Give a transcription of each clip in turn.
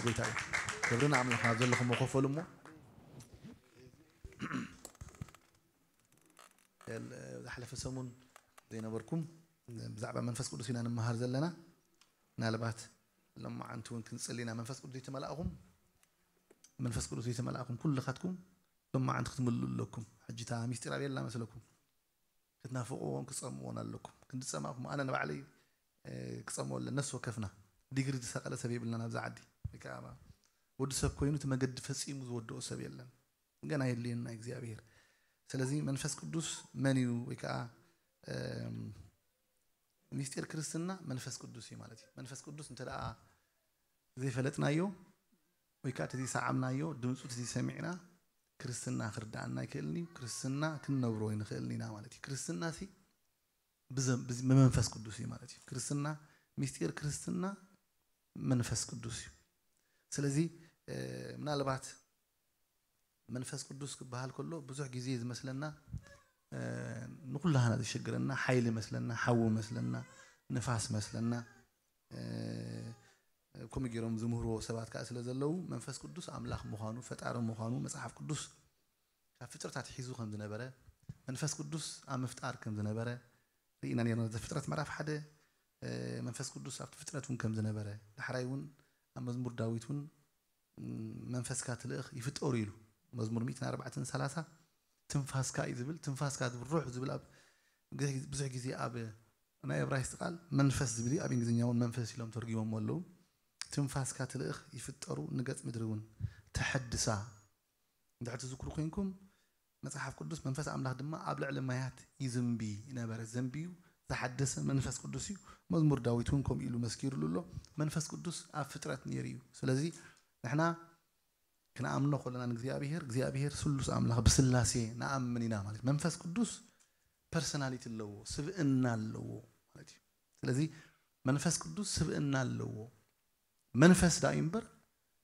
ጎይታ እዩ። ክብሪ ንኣምላኽ። ናብ ዘለኹም ክፈሉ እሞ፣ ዝሓለፈ ሰሙን ዘይነበርኩም ብዛዕባ መንፈስ ቅዱስ ኢና ንመሃር ዘለና። ምናልባት ሎማዓንቲ እውን ክንጽሊ ኢና። መንፈስ ቅዱስ ዘይተመላእኹም፣ መንፈስ ቅዱስ ዘይተመላእኹም ኩልኻትኩም ሎማዓንቲ ክትምልኡ ኣለኩም። ሕጂ እታ ሚስጢር ኣበየላ መስለኩም? ክትናፍቕዎን ክትጸምዎን ኣለኩም። ክንዲ ጸማእኩም ኣነ ንባዕለይ፣ እ፣ ክጸምዎ ኣለኒ። ነፍሲ ወከፍና ዲግሪ ዝሰቐለ ሰብ የብልናን ኣብዚ ዓዲ። ወይ ከዓ ወዲ ሰብ ኮይኑ እቲ መገዲ ፈጺሙ ዝወድኦ ሰብ የለን። ገና የድልየና እግዚኣብሔር። ስለዚ መንፈስ ቅዱስ መን እዩ? ወይ ከዓ፣ እም፣ ሚስጢር ክርስትና መንፈስ ቅዱስ እዩ ማለት እዩ። መንፈስ ቅዱስ እንተ ደኣ ዘይፈለጥናዮ ወይ ከዓ እቲ ዘይሰዓምናዮ ድምፁ እቲ ዘይሰሚዕና ክርስትና ክርዳኣና ኣይክእልን እዩ። ክርስትና ክንነብሮ ኣይንኽእልን ኢና ማለት እዩ። ክርስትና ሲ ብዘ-፣ ብዝ-፣ ብመንፈስ ቅዱስ እዩ ማለት እዩ። ክርስትና፣ ሚስጢር ክርስትና መንፈስ ቅዱስ እዩ። ስለዚ፣ እ፣ ምናልባት መንፈስ ቅዱስ ክበሃል ከሎ ብዙሕ ግዜ ዝመስለና፣ እ፣ ንኩላህና ዘሸግረና ሓይሊ መስለና፣ ሓዊ መስለና፣ ንፋስ መስለና፣ እ፣ ከምኡ ገይሮም ዝምህርዎ ሰባት ከዓ ስለ ዘለዉ፣ መንፈስ ቅዱስ ኣምላኽ ምዃኑ፣ ፈጣሪ ምዃኑ መጽሓፍ ቅዱስ ካብ ፍጥረት ኣትሒዙ ከም ዝነበረ፣ መንፈስ ቅዱስ ኣብ ምፍጣር ከም ዝነበረ ርኢና ነርና። ዘፍጥረት ምዕራፍ ሓደ፣ እ፣ መንፈስ ቅዱስ ኣብቲ ፍጥረት እውን ከም ዝነበረ፣ ዳሕራይ እውን ኣብ መዝሙር ዳዊት እውን፣ ም፣ መንፈስካ ትልእኽ ይፍጠሩ ኢሉ። መዝሙር ሚእትን ኣርባዕተን ሰላሳ ትንፋስካ እዩ ዝብል። ትንፋስካ ዝብል፣ ሩሕ ዝብል ኣብ ግዜ-፣ ብዙሕ ግዜ ኣብ ናይ እብራይስጥ ቃል መንፈስ ዝብል እዩ። ኣብ እንግሊዝኛ እውን መንፈስ ኢሎም ተርጉሞም ኣለዉ። ትንፋስካ ትልእኽ ይፍጠሩ፣ ንገጽ ምድሪ እውን ተሐድሳ። እንድሕር ትዝክሩ ኮይንኩም፣ መጽሓፍ ቅዱስ መንፈስ ኣምላኽ ድማ ኣብ ልዕሊ ማያት ይዝንቢ ነበረ። ዘንቢዩ ዝሓደሰ መንፈስ ቅዱስ እዩ። መዝሙር ዳዊት እውን ከምኡ ኢሉ መስኪሩሉ ኣሎ። መንፈስ ቅዱስ ኣብ ፍጥረት ነይሩ እዩ። ስለዚ ንሕና ክንኣምኖ ከለና ንእግዚኣብሔር፣ እግዚኣብሔር ስሉስ ኣምላኽ ብስላሴ ንኣምን ኢና ማለት እዩ። መንፈስ ቅዱስ ፐርሰናሊቲ ኣለዎ፣ ስብእና ኣለዎ ማለት እዩ። ስለዚ መንፈስ ቅዱስ ስብእና ኣለዎ። መንፈስ ዳኣ እምበር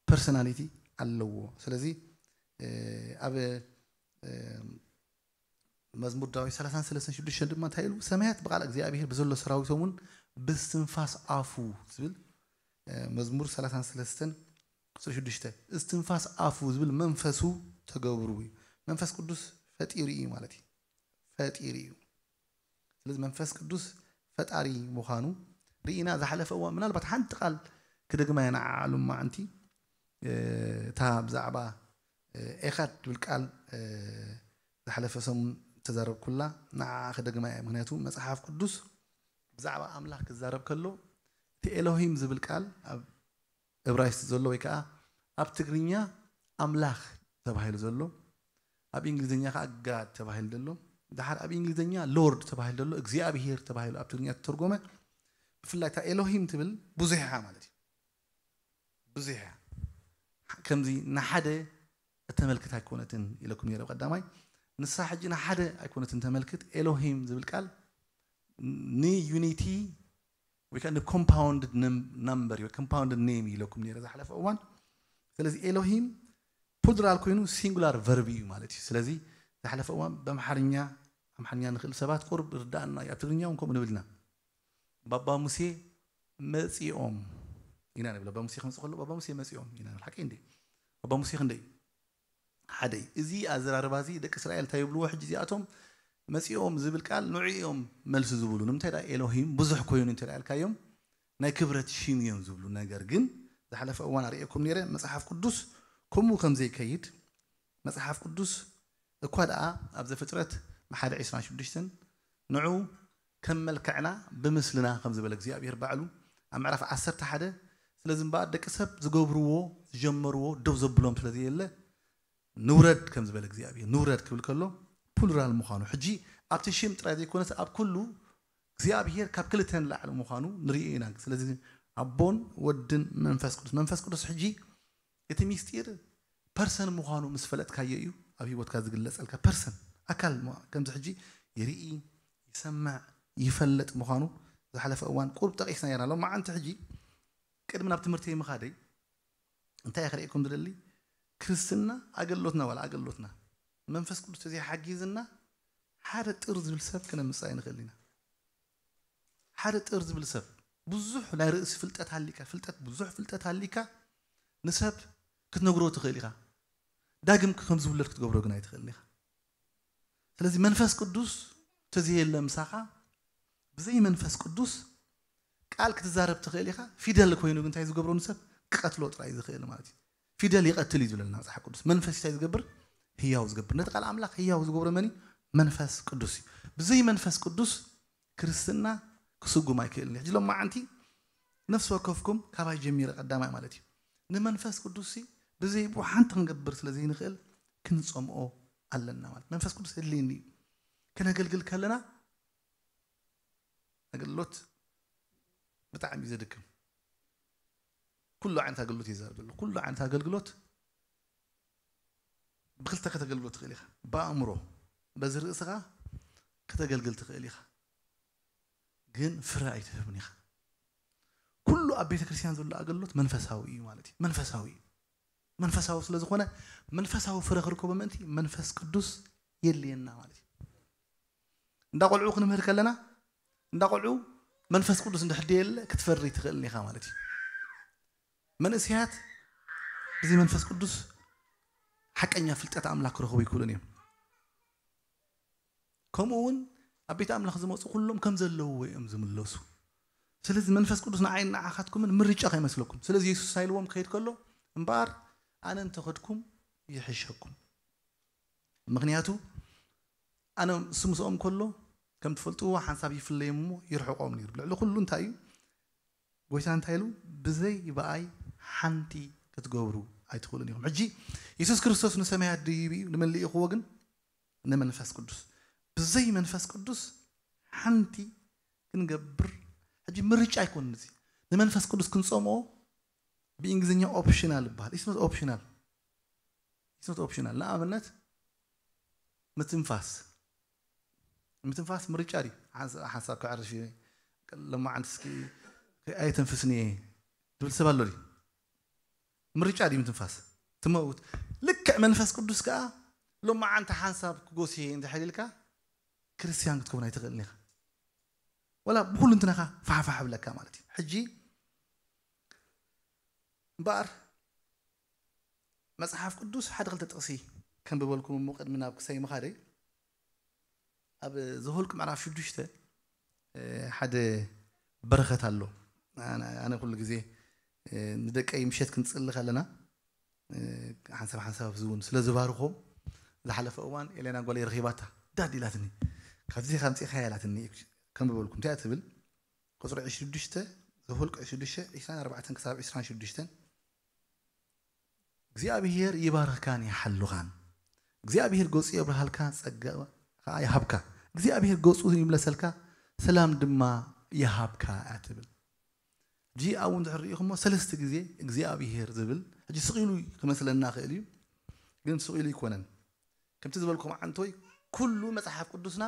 ፐርሰናሊቲ ኣለዎ። ስለዚ፣ እ፣ ኣብ፣ እ፣ መዝሙር ዳዊት ሰላሳን ሰለስተን ሽዱሽተ ድማ እንታይ ኢሉ? "ሰማያት ብቓል እግዚኣብሔር ብዘሎ ሰራዊቶም እውን ብስትንፋስ ኣፉ" ዝብል፣ እ፣ መዝሙር ሰላሳን ሰለስተን ቁጽሪ ሽዱሽተ፣ "እስትንፋስ ኣፉ" ዝብል መንፈሱ ተገብሩ እዩ። መንፈስ ቅዱስ ፈጢሩ እዩ ማለት እዩ። ፈጢሩ እዩ። ስለዚ መንፈስ ቅዱስ ፈጣሪ ምዃኑ ርኢና። ዝሓለፈ እዋን ምናልባት ሓንቲ ቃል ክደግማ እየ ንዓ ሎማዓንቲ፣ እ፣ እታ ብዛዕባ፣ እ፣ ኤኻድ ትብል ቃል፣ እ፣ ዝሓለፈ ሰሙን ተዛረብኩላ፣ ንዓ ክደግማ እየ። ምኽንያቱ መጽሓፍ ቅዱስ ብዛዕባ ኣምላኽ ክዛረብ ከሎ እቲ ኤሎሂም ዝብል ቃል ኣብ እብራይስጥ ዘሎ ወይ ከዓ ኣብ ትግርኛ ኣምላኽ ተባሂሉ ዘሎ፣ ኣብ እንግሊዝኛ ከዓ ጋድ ተባሂሉ ዘሎ፣ ድሓር ኣብ እንግሊዝኛ ሎርድ ተባሂሉ ዘሎ፣ እግዚኣብሔር ተባሂሉ ኣብ ትግርኛ ተተርጎመ። ብፍላይ እታ ኤሎሂም ትብል ብዙሕ እያ ማለት እዩ። ብዙሕ እያ። ከምዚ ንሓደ እተመልክት ኣይኮነትን ኢለኩም ነይረ ቀዳማይ። ንሳ ሕጂ ንሓደ ኣይኮነትን ተመልክት። ኤሎሂም ዝብል ቃል ንዩኒቲ ወይ ከዓ ንኮምፓውንድ ነም-፣ ናምበር ወይ ኮምፓውንድ ኔም ኢለኩም ነይረ ዝሓለፈ እዋን። ስለዚ ኤሎሂም ፕሉራል ኮይኑ ሲንጉላር ቨርብ እዩ ማለት እዩ። ስለዚ ዝሓለፈ እዋን ብኣምሓርኛ፣ ኣምሓርኛ ንኽእል ሰባት ቁሩብ ርዳእና እዩ። ኣብ ትግርኛ እውን ከምኡ ንብል ኢና። ባባ ሙሴ መጺኦም ኢና ንብል። ባባ ሙሴ ክመጽእ ከሎ ባባ ሙሴ መጺኦም ኢና ንብል። ሓቂ እንዴ? ባባ ሙሴ ክንደይ? ሓደ እዩ። እዚ ኣዘራርባ እዚ ደቂ እስራኤል እንታይ ይብልዎ? ሕጂ እዚኣቶም መጺኦም ዝብል ቃል ንዑ እዮም መልሲ ዝብሉ። ንምንታይ ደኣ ኤሎሂም ብዙሕ ኮይኑ እንተ ደኣ ኢልካዮም ናይ ክብረት ሽም እዮም ዝብሉ። ነገር ግን ዝሓለፈ እዋን ኣርእየኩም ነይረ፣ መጽሓፍ ቅዱስ ከምኡ ከም ዘይከይድ፣ መጽሓፍ ቅዱስ እኳ ደኣ ኣብ ዘፍጥረት ሓደ ዕስራን ሽዱሽተን ንዑ ከም መልክዕና ብምስልና ከም ዝበለ እግዚኣብሔር ባዕሉ ኣብ ምዕራፍ ዓሰርተ ሓደ፣ ስለዚ እምበኣር ደቂ ሰብ ዝገብርዎ ዝጀመርዎ ደው ዘብሎም ስለ ዘየለ ንውረድ ከም ዝበለ እግዚኣብሔር፣ ንውረድ ክብል ከሎ ፕሉራል ምዃኑ፣ ሕጂ ኣብቲ ሽም ጥራይ ዘይኮነስ ኣብ ኩሉ እግዚኣብሔር ካብ ክልተ ንላዕሊ ምዃኑ ንርኢ ኢና። ስለዚ ኣቦን ወድን መንፈስ ቅዱስ፣ መንፈስ ቅዱስ ሕጂ እቲ ሚስጢር ፐርሰን ምዃኑ ምስ ፈለጥካዮ እዩ ኣብ ህይወትካ ዝግለጸልካ። ፐርሰን፣ ኣካል ምዃ-፣ ከምዚ ሕጂ ይርኢ፣ ይሰምዕ፣ ይፈልጥ ምዃኑ ዝሓለፈ እዋን ቁሩብ ጠቒስና ነርና። ሎማዓንቲ ሕጂ ቅድሚ ናብ ትምህርተይ ምኻደይ እንታይ እየ ክርእየኩም ዝደሊ? ክርስትና ኣገልግሎትና ዋላ ኣገልግሎትና መንፈስ ቅዱስ ተዘይሓጊዝና ሓደ ጥር ዝብል ሰብ ክነምጽእ ኣይንኽእል ኢና። ሓደ ጥር ዝብል ሰብ ብዙሕ ናይ ርእሲ ፍልጠት ሃሊካ፣ ፍልጠት፣ ብዙሕ ፍልጠት ሃሊካ፣ ንሰብ ክትነግሮ ትኽእል ኢኻ። ዳግም ከም ዝውለድ ክትገብሮ ግን ኣይትኽእልን ኢኻ። ስለዚ መንፈስ ቅዱስ ተዘየለ ምሳኻ፣ ብዘይ መንፈስ ቅዱስ ቃል ክትዛረብ ትኽእል ኢኻ። ፊደል ኮይኑ ግን እንታይ ዝገብሮ ንሰብ? ክቐትሎ ጥራይ ዝኽእል ማለት እዩ። ፊደል ይቐትል እዩ ዝብለና መጽሓፍ ቅዱስ። መንፈስ እንታይ ዝገብር? ህያው ዝገብር። ነቲ ቃል ኣምላኽ ህያው ዝገብሮ መን እዩ? መንፈስ ቅዱስ እዩ። ብዘይ መንፈስ ቅዱስ ክርስትና ክስጉም ኣይክእልን እዩ። ሕጂ ሎማዓንቲ ነፍሲ ወከፍኩም ካባይ ጀሚረ ቀዳማይ ማለት እዩ። ንመንፈስ ቅዱስ ሲ ብዘይብኡ ሓንቲ ክንገብር ስለ ዘይንኽእል ክንጸምኦ ኣለና ማለት። መንፈስ ቅዱስ የድልየኒ እዩ። ከነገልግል ከለና ኣገልግሎት ብጣዕሚ እዩ ዘድክም። ኩሉ ዓይነት ኣገልግሎት እዩ ዘርብ ዘሎ። ኩሉ ዓይነት ኣገልግሎት ብክልተ ከተገልግሎ ትኽእል ኢኻ። ብኣእምሮ፣ በዚ ርእስኻ ከተገልግል ትኽእል ኢኻ። ግን ፍረ ኣይትህብን ኢኻ። ኩሉ ኣብ ቤተ ክርስቲያን ዘሎ ኣገልግሎት መንፈሳዊ እዩ ማለት እዩ። መንፈሳዊ እዩ። መንፈሳዊ ስለ ዝኾነ መንፈሳዊ ፍረ ክርከቦ ምእንቲ መንፈስ ቅዱስ የድልየና ማለት እዩ። እንዳ ቆልዑ ክንምህር ከለና እንዳ ቆልዑ መንፈስ ቅዱስ እንድሕር ደየለ ክትፈሪ ትኽእልን ኢኻ ማለት እዩ። መንእሰያት ብዚ መንፈስ ቅዱስ ሓቀኛ ፍልጠት ኣምላኽ ክረኽቡ ይክእሉን እዮም። ከምኡ እውን ኣብ ቤት ኣምላኽ ዝመፁ ኩሎም ከም ዘለውዎ እዮም ዝምለሱ። ስለዚ መንፈስ ቅዱስ ንዓይን ንዓኻትኩምን ምርጫ ከይመስለኩም። ስለዚ የሱስ እንታይ ኢልዎም ክኸይድ ከሎ፣ እምበኣር ኣነ እንተኸድኩም ይሕሸኩም። ምኽንያቱ ኣነ እሱ ምስኦም ከሎ ከም ትፈልጥዎ ሓንሳብ ይፍለዮም እሞ ይርሕቆም ነይሩ። ልዕሊ ኩሉ እንታይ እዩ? ጎይታ እንታይ ኢሉ? ብዘይ ብኣይ ሓንቲ ክትገብሩ ኣይትኽእሉን ኢኹም። ሕጂ የሱስ ክርስቶስ ንሰማያት ድይብ እዩ፣ ንመን ልኢኽዎ ግን? ንመንፈስ ቅዱስ። ብዘይ መንፈስ ቅዱስ ሓንቲ ክንገብር ሕጂ ምርጫ ኣይኮንን። እዚ ንመንፈስ ቅዱስ ክንጸምኦ ብእንግሊዝኛ ኦፕሽናል ይበሃል። It's not optional። It's not optional። ንኣብነት ምትንፋስ፣ ምትንፋስ ምርጫ ድዩ? ሓንሳ- ሓንሳብ ከዕርፍ እየ፣ ሎማዓንቲ እስኪ ኣይተንፍስን እየ ትብል ሰብ ኣሎ ድዩ? ምርጫ ድዩ ምትንፋስ? ትመውት። ልክዕ መንፈስ ቅዱስ ከኣ ሎማዓንቲ ሓንሳብ ክጎስየ እንድሕር ኢልካ ክርስትያን ክትከውን ኣይትኽእልን ኢኻ። ወላ ብኹሉ እንትናኻ ፋሕፋሕ ብለካ ማለት እዩ። ሕጂ እምበኣር መጽሓፍ ቅዱስ ሓደ ክልተ ጥቕሲ ከንብበልኩም እሞ ቅድሚ ናብ ክሳይ ምኻደይ፣ ኣብ ዘኍልቁ ምዕራፍ ሽዱሽተ፣ እ፣ ሓደ በረኸት ኣሎ። ኣነ ኣነ ኩሉ ግዜ፣ እ፣ ንደቀይ ምሸት ክንጽሊ ከለና፣ እ፣ ሓንሳብ ሓንሳብ እዚ እውን ስለ ዝባርኾም፣ ዝሓለፈ እዋን ኤሌና ጓለይ ረኺባታ ዳድ ኢላትኒ። ካብዚ ኢኻ ኣምጺእካያ ኢላትኒ። ከንብበልኩም እንታይ እያ ትብል? ቁጽሪ ዕስራን ሽዱሽተ፣ ዘኍልቁ ዕስራን ሽዱሽተ፣ ዕስራን ኣርባዕተን ክሳብ ዕስራን ሽዱሽተን። እግዚኣብሄር ይባርኽካን ይሓሉኻን። እግዚኣብሄር ገጹ የብርሃልካ፣ ጸጋ ኸኣ ይሃብካ። እግዚኣብሄር ገጹ ይምለሰልካ፣ ሰላም ድማ ይሃብካ እያ ትብል። ሕጂ ኣብኡ እንድሕር ርኢኹሞ ሰለስተ ግዜ እግዚኣብሄር ዝብል፣ ሕጂ ስቕ ኢሉ ክመስለና ይኽእል እዩ፣ ግን ስቕ ኢሉ ኣይኮነን። ከምቲ ዝበልኩም ዓንቶይ፣ ኩሉ መጽሓፍ ቅዱስና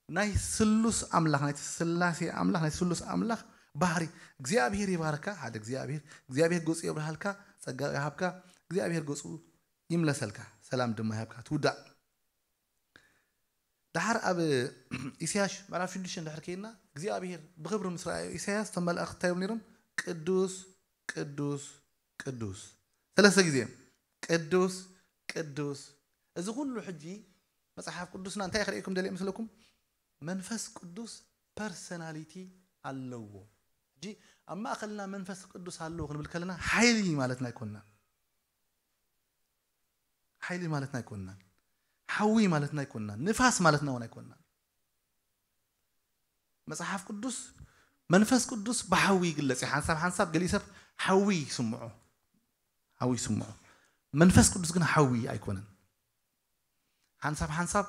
ናይ ስሉስ ኣምላኽ፣ ናይ ስላሴ ኣምላኽ፣ ናይ ስሉስ ኣምላኽ ባህሪ፣ እግዚኣብሄር ይባርካ፣ ሓደ እግዚኣብሄር፣ እግዚኣብሄር ገጹ የብርሃልካ፣ ጸጋ ይሃብካ፣ እግዚኣብሄር ገጹ ይምለሰልካ፣ ሰላም ድማ ይሃብካ፣ ትውዳእ። ደሓር ኣብ ኢሳያስ ምዕራፍ ሽዱሽተ እንድሕር ከይድና እግዚኣብሄር ብኽብሪ ምስ ረኣዮ ኢሳያስ እቶም መላእኽቲ እንታይ ይብሉ ነይሮም? ቅዱስ ቅዱስ ቅዱስ። ሰለስተ ግዜ ቅዱስ ቅዱስ። እዚ ኩሉ ሕጂ መጽሓፍ ቅዱስና እንታይ ክርእየኩም ደልየ መስለኩም? መንፈስ ቅዱስ ፐርሰናሊቲ ኣለዎ። ሕጂ ኣብ ማእከልና መንፈስ ቅዱስ ኣለዎ ክንብል ከለና ሓይሊ ማለትና ኣይኮንና። ሓይሊ ማለትና ኣይኮንናን። ሓዊ ማለትና ኣይኮንናን። ንፋስ ማለትና እውን ኣይኮንናን። መጽሓፍ ቅዱስ መንፈስ ቅዱስ ብሓዊ ይግለጽ እዩ። ሓንሳብ ሓንሳብ ገሊኡ ሰብ ሓዊ ይስምዖ፣ ሓዊ ይስምዖ። መንፈስ ቅዱስ ግን ሓዊ ኣይኮነን። ሓንሳብ ሓንሳብ፣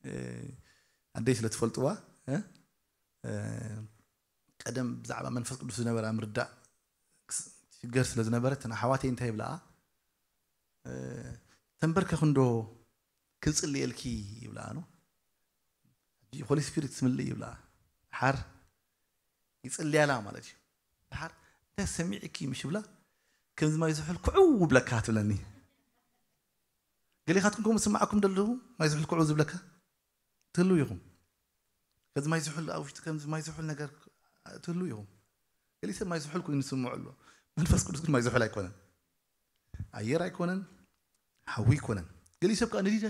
እ፣ ኣደይ ስለ ትፈልጥዋ፣ እ፣ እ፣ ቀደም ብዛዕባ መንፈስ ቅዱስ ዝነበራ ምርዳእ ክስ- ትሽገር ስለ ዝነበረት፣ ንኣሕዋተይ እንታይ ይብላኣ? እ፣ ተንበርከኽ እንዶ ክንጽልየልኪ ይብላኣ ነው። ሕጂ ሆሊ ስፒሪት ትምልእ ይብላኣ። ደሓር ይጽልያላ ማለት እዩ። ደሓር እንታይ ሰሚዕኪ ምሽ ብላ፣ ከምዚ ማይ ዝሑል ክዕው ብለካ ትብለኒ። ገሊኻትኩም ከምኡ ዝስምዓኩም ደለኹ፣ ማይ ዝሑል ክዕው ዝብለካ ትህልው ኢኹም። ከምዚ ማይ ዝሑል ኣብ ውሽጢ ከምዚ ማይ ዝሑል ነገር ትህልው ኢኹም። ገሊእ ሰብ ማይ ዝሑል ኮይኑ ዝስምዖ ኣሎ። መንፈስ ቅዱስ ግን ማይ ዝሑል ኣይኮነን። ኣየር ኣይኮነን፣ ሓዊ ኣይኮነን። ገሊኡ ሰብ ከዓ ንዲደ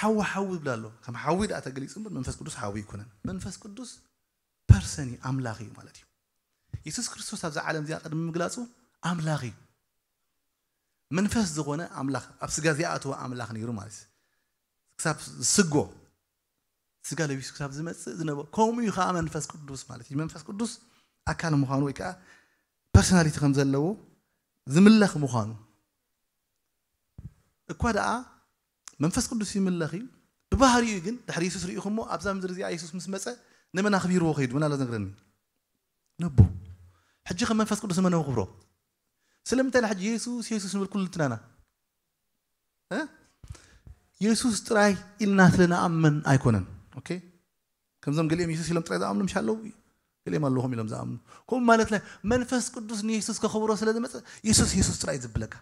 ሓዊ ሓዊ ይብል ኣሎ። ከም ሓዊ ደኣ ተገሊጹ እምበር መንፈስ ቅዱስ ሓዊ ኣይኮነን። መንፈስ ቅዱስ ፐርሰን እዩ፣ ኣምላኽ እዩ ማለት እዩ። የሱስ ክርስቶስ ኣብዛ ዓለም እዚኣ ቅድሚ ምግላጹ ኣምላኽ እዩ። መንፈስ ዝኾነ ኣምላኽ፣ ኣብ ስጋ ዘይኣተወ ኣምላኽ ነይሩ ማለት እዩ። ክሳብ ዝስጎ፣ ስጋ ለቢሱ ክሳብ ዝመጽእ ዝነበረ፣ ከምኡ እዩ ከዓ መንፈስ ቅዱስ ማለት እዩ። መንፈስ ቅዱስ ኣካል ምዃኑ ወይ ከዓ ፐርሶናሊቲ ከም ዘለዎ ዝምለኽ ምዃኑ እኳ ደኣ መንፈስ ቅዱስ ይምለኽ እዩ። ብባህሪኡ ግን ድሕሪ የሱስ ርኢኹሞ ኣብዛ ምድሪ እዚኣ የሱስ ምስ መጸ ንመን ኣኽቢርዎ ከይዱ? መን ኣሎ ዝነግረኒ? ነቦ። ሕጂ ከም መንፈስ ቅዱስ መን ክብሮ? ስለምንታይ ሕጂ የሱስ የሱስ ንብል ኩልትናና? እ? የሱስ ጥራይ ኢልና ስለ ንኣምን ኣይኮነን። ኦኬ? ከምዞም ገሊኦም የሱስ ኢሎም ጥራይ ዝኣምኑ ምሽ ኣለዉ? ገሊኦም ኣለኹም ኢሎም ዝኣምኑ። ከምኡ ማለት ናይ መንፈስ ቅዱስ ንየሱስ ከኽብሮ ስለ ዝመጸ የሱስ የሱስ ጥራይ ዝብለካ።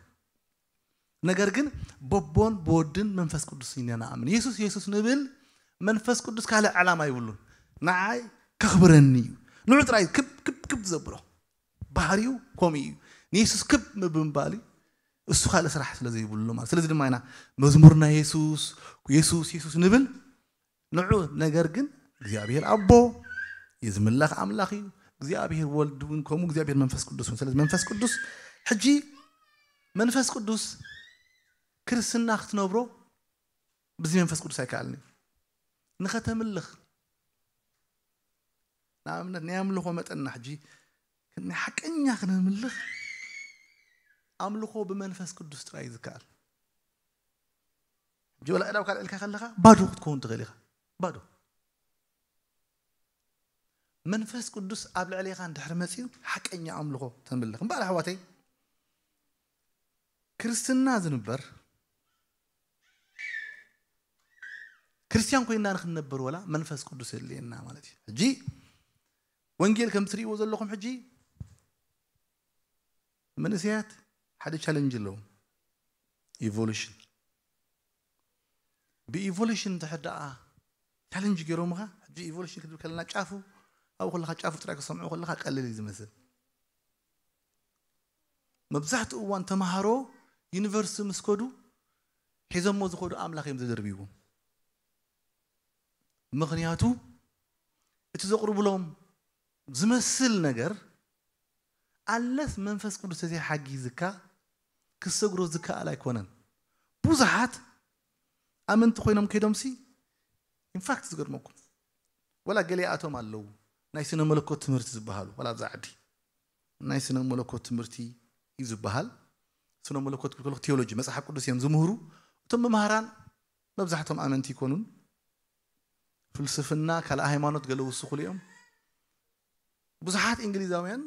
ነገር ግን በቦን ብወድን መንፈስ ቅዱስ ኢና ንኣምን። የሱስ የሱስ ንብል መንፈስ ቅዱስ ካልእ ዕላማ ይብሉን። ንዓይ ከኽብረኒ እዩ። ንዑ ጥራይ ክብ ክብ ክብ ዘብሎ። ባህሪኡ ከምኡ እዩ። ንየሱስ ክብ ምብምባል እዩ። እሱ ካልእ ስራሕ ስለ ዘይብሉ ማለት። ስለዚ ድማ ኢና መዝሙርና የሱስ፣ የሱስ፣ የሱስ ንብል። ንዑ ነገር ግን እግዚኣብሔር ኣቦ እዩ፣ ዝምለኽ ኣምላኽ እዩ። እግዚኣብሔር ወልድ እውን ከምኡ፣ እግዚኣብሔር መንፈስ ቅዱስ እውን። ስለዚ መንፈስ ቅዱስ ሕጂ መንፈስ ቅዱስ ክርስትና ክትነብሮ ብዚ መንፈስ ቅዱስ ኣይከኣልን እዩ። ንኸተምልኽ ንኣብነት ናይ ኣምልኾ መጠንና ሕጂ ናይ ሓቀኛ ክነምልኽ ኣምልኾ ብመንፈስ ቅዱስ ጥራይ እዩ ዝከኣል። ሕጂ ወላ ኣእዳውካ ኣልዒልካ ከለኻ ባዶ ክትከውን ትኽእል ኢኻ። ባዶ። መንፈስ ቅዱስ ኣብ ልዕሌኻ እንድሕር መጺኡ ሓቀኛ ኣምልኾ ተምልኽ። እምበኣር ኣሕዋተይ ክርስትና ዝንበር ክርስትያን ኮይንና ንክንነብር ወላ መንፈስ ቅዱስ የድልየና ማለት እዩ። ሕጂ ወንጌል ከም ትርእይዎ ዘለኹም ሕጂ መንእሰያት ሓደ ቻለንጅ ኣለዎም። ኢቮሉሽን። ብኢቮሉሽን እንድሕር ደኣ ቻለንጅ ገይሮምኻ፣ ሕጂ ኢቮሉሽን ክትብል ከለና ጫፉ ኣብኡ ከለኻ ጫፉ ጥራይ ክሰምዑ ከለኻ ቀልል እዩ ዝመስል። መብዛሕትኡ እዋን ተምሃሮ ዩኒቨርሲቲ ምስ ከዱ ሒዞሞ ዝኸዱ ኣምላኽ እዮም ዘደርብይዎም። ምኽንያቱ እቲ ዘቕርብሎም ዝመስል ነገር ኣለስ መንፈስ ቅዱስ ተዘይሓጊዝካ ክሰግሮ ዝከኣል ኣይኮነን። ብዙሓት ኣመንቲ ኮይኖም ከይዶምሲ ኢንፋክት ዝገርመኩም ወላ ገሊኣቶም ኣለዉ ናይ ስነ መለኮት ትምህርቲ ዝበሃሉ ወላ ኣብዛ ዓዲ ናይ ስነ መለኮት ትምህርቲ እዩ ዝበሃል። ስነ መለኮት ክብል ከለኹ ቴዎሎጂ መጽሓፍ ቅዱስ እዮም ዝምህሩ። እቶም መምሃራን መብዛሕቶም ኣመንቲ ይኮኑን ፍልስፍና ካልእ ሃይማኖት ገለ ውስኹሉ እዮም። ብዙሓት እንግሊዛውያን